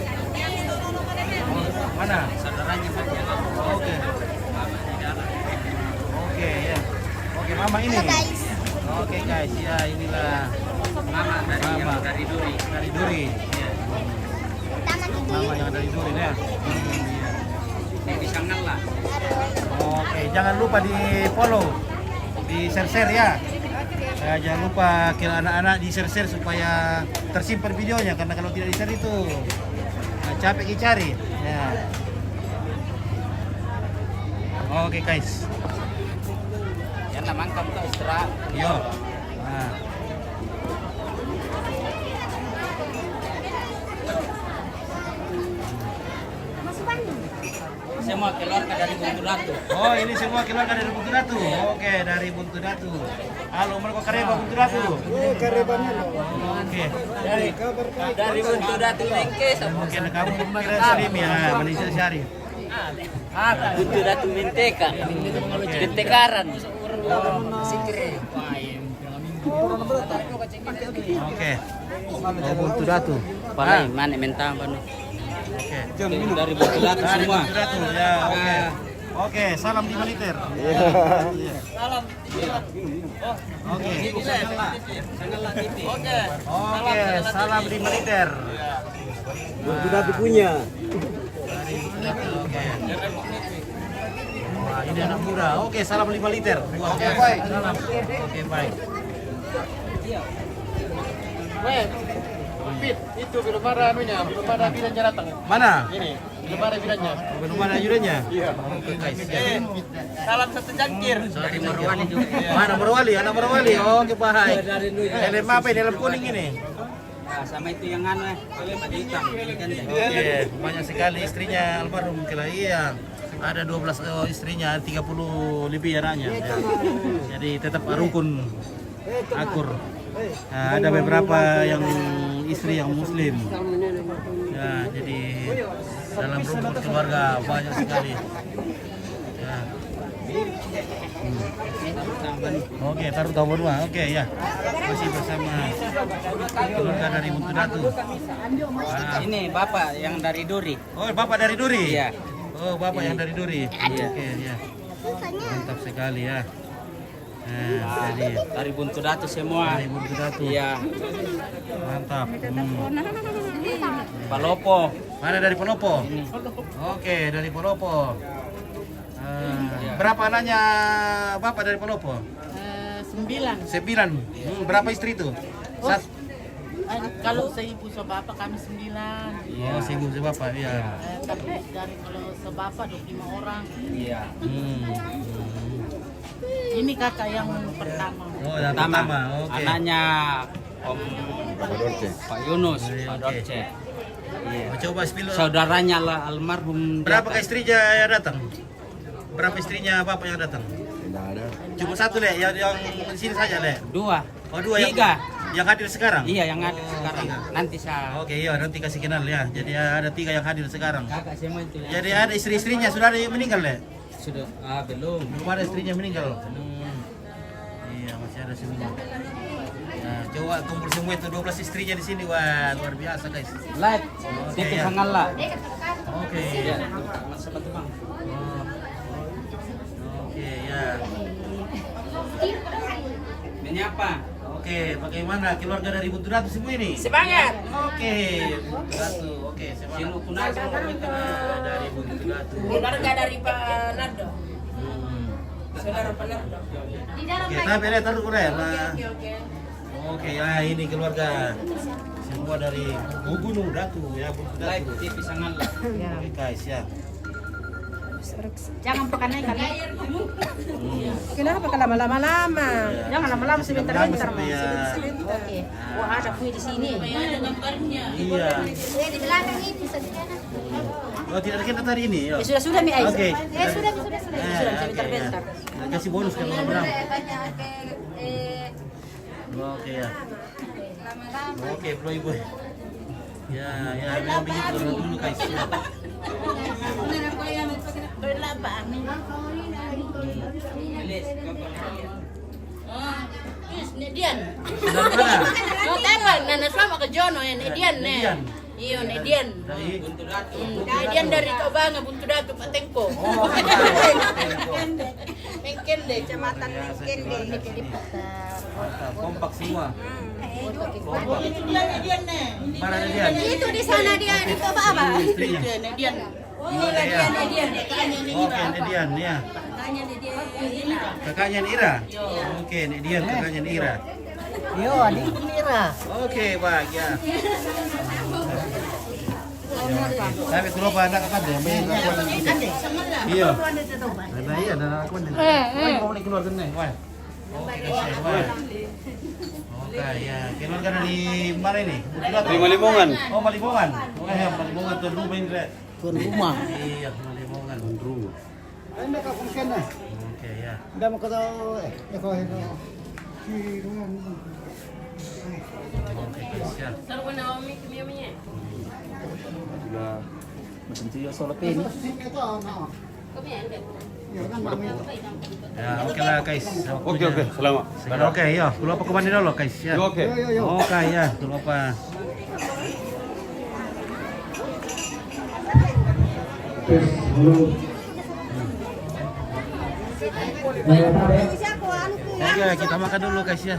Mana? Saudaranya Pak Jono. Oke. Oke, ya. Oke, mama ini. Halo, guys. Oke, guys, ya inilah Mama dari Mama. Yang dari Duri. Dari Duri. Iya. Mama yang dari Duri ya. Ini bisa ngalah. Oke, jangan lupa di follow, di share-share ya. Ya, jangan lupa ke anak-anak di share-share supaya tersimpan videonya, karena kalau tidak di share itu nah, capek dicari. Ya. Oke guys. Yang namanya kamu tuh istirahat. Yo. Nah. Semua keluarga dari Buntu Datu. Oh, ini semua keluarga dari Buntu Datu. Oke, dari Buntu Datu. Halo, mereka kareba Buntu Datu. Oh, karebanya lo. Oke. Dari Buntu Datu Mengke sama Oke, nah, kamu kira Slim ya, Malaysia Syarif. Buntu Datu Menteka. Mentekaran. Oke. Oh, Buntu Datu. Palai, Ah. mana mentang panu. Oke. Dari Buntu Datu Dari semua. Buntu Datu, ya, oke. Ah. Oke, salam lima liter. Salam. Oke. Oke, salam lima liter. Buntu Datu punya. Dari Buntu Datu, oke. Wah, ini anak muda. Oke, salam lima liter. Luar biasa. Salam. Oke, baik. Weh, Pit, itu belum ada anunya, belum ada bidan jaratang. Mana? Ini. Belum ada ajudannya? Iya. Oke, guys. Ya. Eh, salam satu cangkir. Dari Morowali juga. Mana Morowali? Anak Morowali. Oke, Pak Hai. Helm apa ini? Helm kuning ini? Nah, sama itu yang anu, eh, helm hitam, ini kan. Oke, banyak sekali istrinya almarhum Kelahian. Ada dua belas, eh, istrinya, tiga puluh lebih anaknya. Ya. Jadi tetap rukun, akur. Nah, ada beberapa yang istri yang muslim. Ya, jadi dalam rumpun keluarga banyak sekali. Ya. Hmm. Oke, taruh tahun baru. Oke, ya. Masih bersama keluarga dari Buntu Datu. Ah. Ini bapak yang dari Duri. Oh, bapak dari Duri? Iya. Oh, bapak yang dari Duri. Iya. Oke, ya. Mantap sekali ya. Nah, jadi dari Buntu Datu semua. Dari Buntu Datu. Iya. Mantap. Hmm. Palopo. Mana dari Palopo? Hmm. Oke, dari Palopo. Ah, iya. Berapa anaknya Bapak dari Palopo? Eh, sembilan. Sembilan. Hmm, berapa istri itu? Oh, sat- eh, kalau seibu sebapak kami sembilan. Oh, seibu sebapak, iya. Eh, tapi dari kalau sebapak dua puluh lima orang. Iya. Hmm. Ini kakak yang pertama. Oh, yang pertama. Pertama, oke. Anaknya Om Pak Yunus, Pak Dorce. Iya. Oh, coba spill. Saudaranya lah almarhum. Berapa istrinya yang datang? Berapa istrinya Bapak yang datang? Tidak ada. Cuma satu, Le, yang, yang di sini saja, Le. Dua. Oh, dua yang, tiga yang hadir sekarang? Iya, yang hadir sekarang. Tiga. Nanti saya. Oke, iya, nanti kasih kenal ya. Jadi ada tiga yang hadir sekarang. Kakak semua itu. Jadi ada istri-istrinya sudah ada yang meninggal, Le? Sudah, ah, belum. Belum ada istrinya meninggal? Belum. Iya, masih ada semua. Nah, coba kumpul semua itu dua belas istrinya di sini. Wah, luar biasa, guys. Live. Oke, ya. Sangat lah. Oke. Iya, sama teman. Oh. Oke, ya. Menyapa. Oke, bagaimana keluarga dari Buntu Datu semua ini? Semangat. Oke, Buntu Datu. Oke, semangat. Sino kunasa dari Buntu Datu. Keluarga dari Pak Nardo. Hmm. Saudara Pak Nardo. Di dalam. Oke, lagi. Tapi ada taruh, boleh. Oke, oke, oke. Oke, ya, ini keluarga semua dari Gunung Datu, ya, Buntu Datu. Live T V Sangan. Ya. Oke, guys, ya. Jangan pakai naik kali. Kenapa kalau lama-lama lama? Iya. Jangan lama-lama, sebentar-bentar, Mas. Sebentar-sebentar. Oke. Wah, ada kue di sini. Iya. Eh, di belakang itu, sebentar. Oh, tidak ada kita tadi ini, ya? Ya, sudah, sudah, Mi, ayo. Oke. Eh, sudah, sudah, sudah. Eh, sudah, oke, sebentar-bentar. Ya. Kasih bonus kalau lama-lama. Oke, ya. Oke, Bro, Ibu. Ya, ya, memang begitu dulu, guys. Ya. Belum apa, Amin? Oh, is, ne Dian. Dari mana? Oh, Taiwan. Nana sama ke Jono, ya, ne Dian, ne. Dian. Iyo, ne Dian. Dari? Hmm, ne Dian dari Tobanga, Buntu Datu, Pak Tengko. Oh, Pak Tengko. Mengkende, Kecamatan Mengkende. Mantap, kompak semua. Hmm. Kompak. Mana dia? Itu di sana dia, di Toba apa? Istrinya. Itu, ne Dian. Inilah dia, ne Dian. Oke, ne Dian, ya. Kakaknya ne Ira? Oke, ne Dian, kakaknya ne Ira. Yo, adik ne Ira. Oke, baik, ya. Tapi kalau apa anak kan dia main lakukan. Iya. Ada, iya, ada lakukan. Eh, eh. Mau keluar kena, wah. Oke, kasih, wah. Oke, ya. Keluarga dari mana ini? Dari Malimongan. Oh, Malimongan. Oh, ya, Malimongan tuan rumah ini, Rek. Tuan rumah. Iya, Malimongan. Tuan rumah. Oke, ya. Nda mau kata, eh, ya, kau itu. Oke, guys, ya. Sudah macam tu juga soal pen. Ya, oke lah, guys. Oke, oke, selamat. Oke, ya. Kalau apa kemana dulu, guys, ya? Oke. Oke, ya. Kalau apa. Oke, kita makan dulu, guys, ya.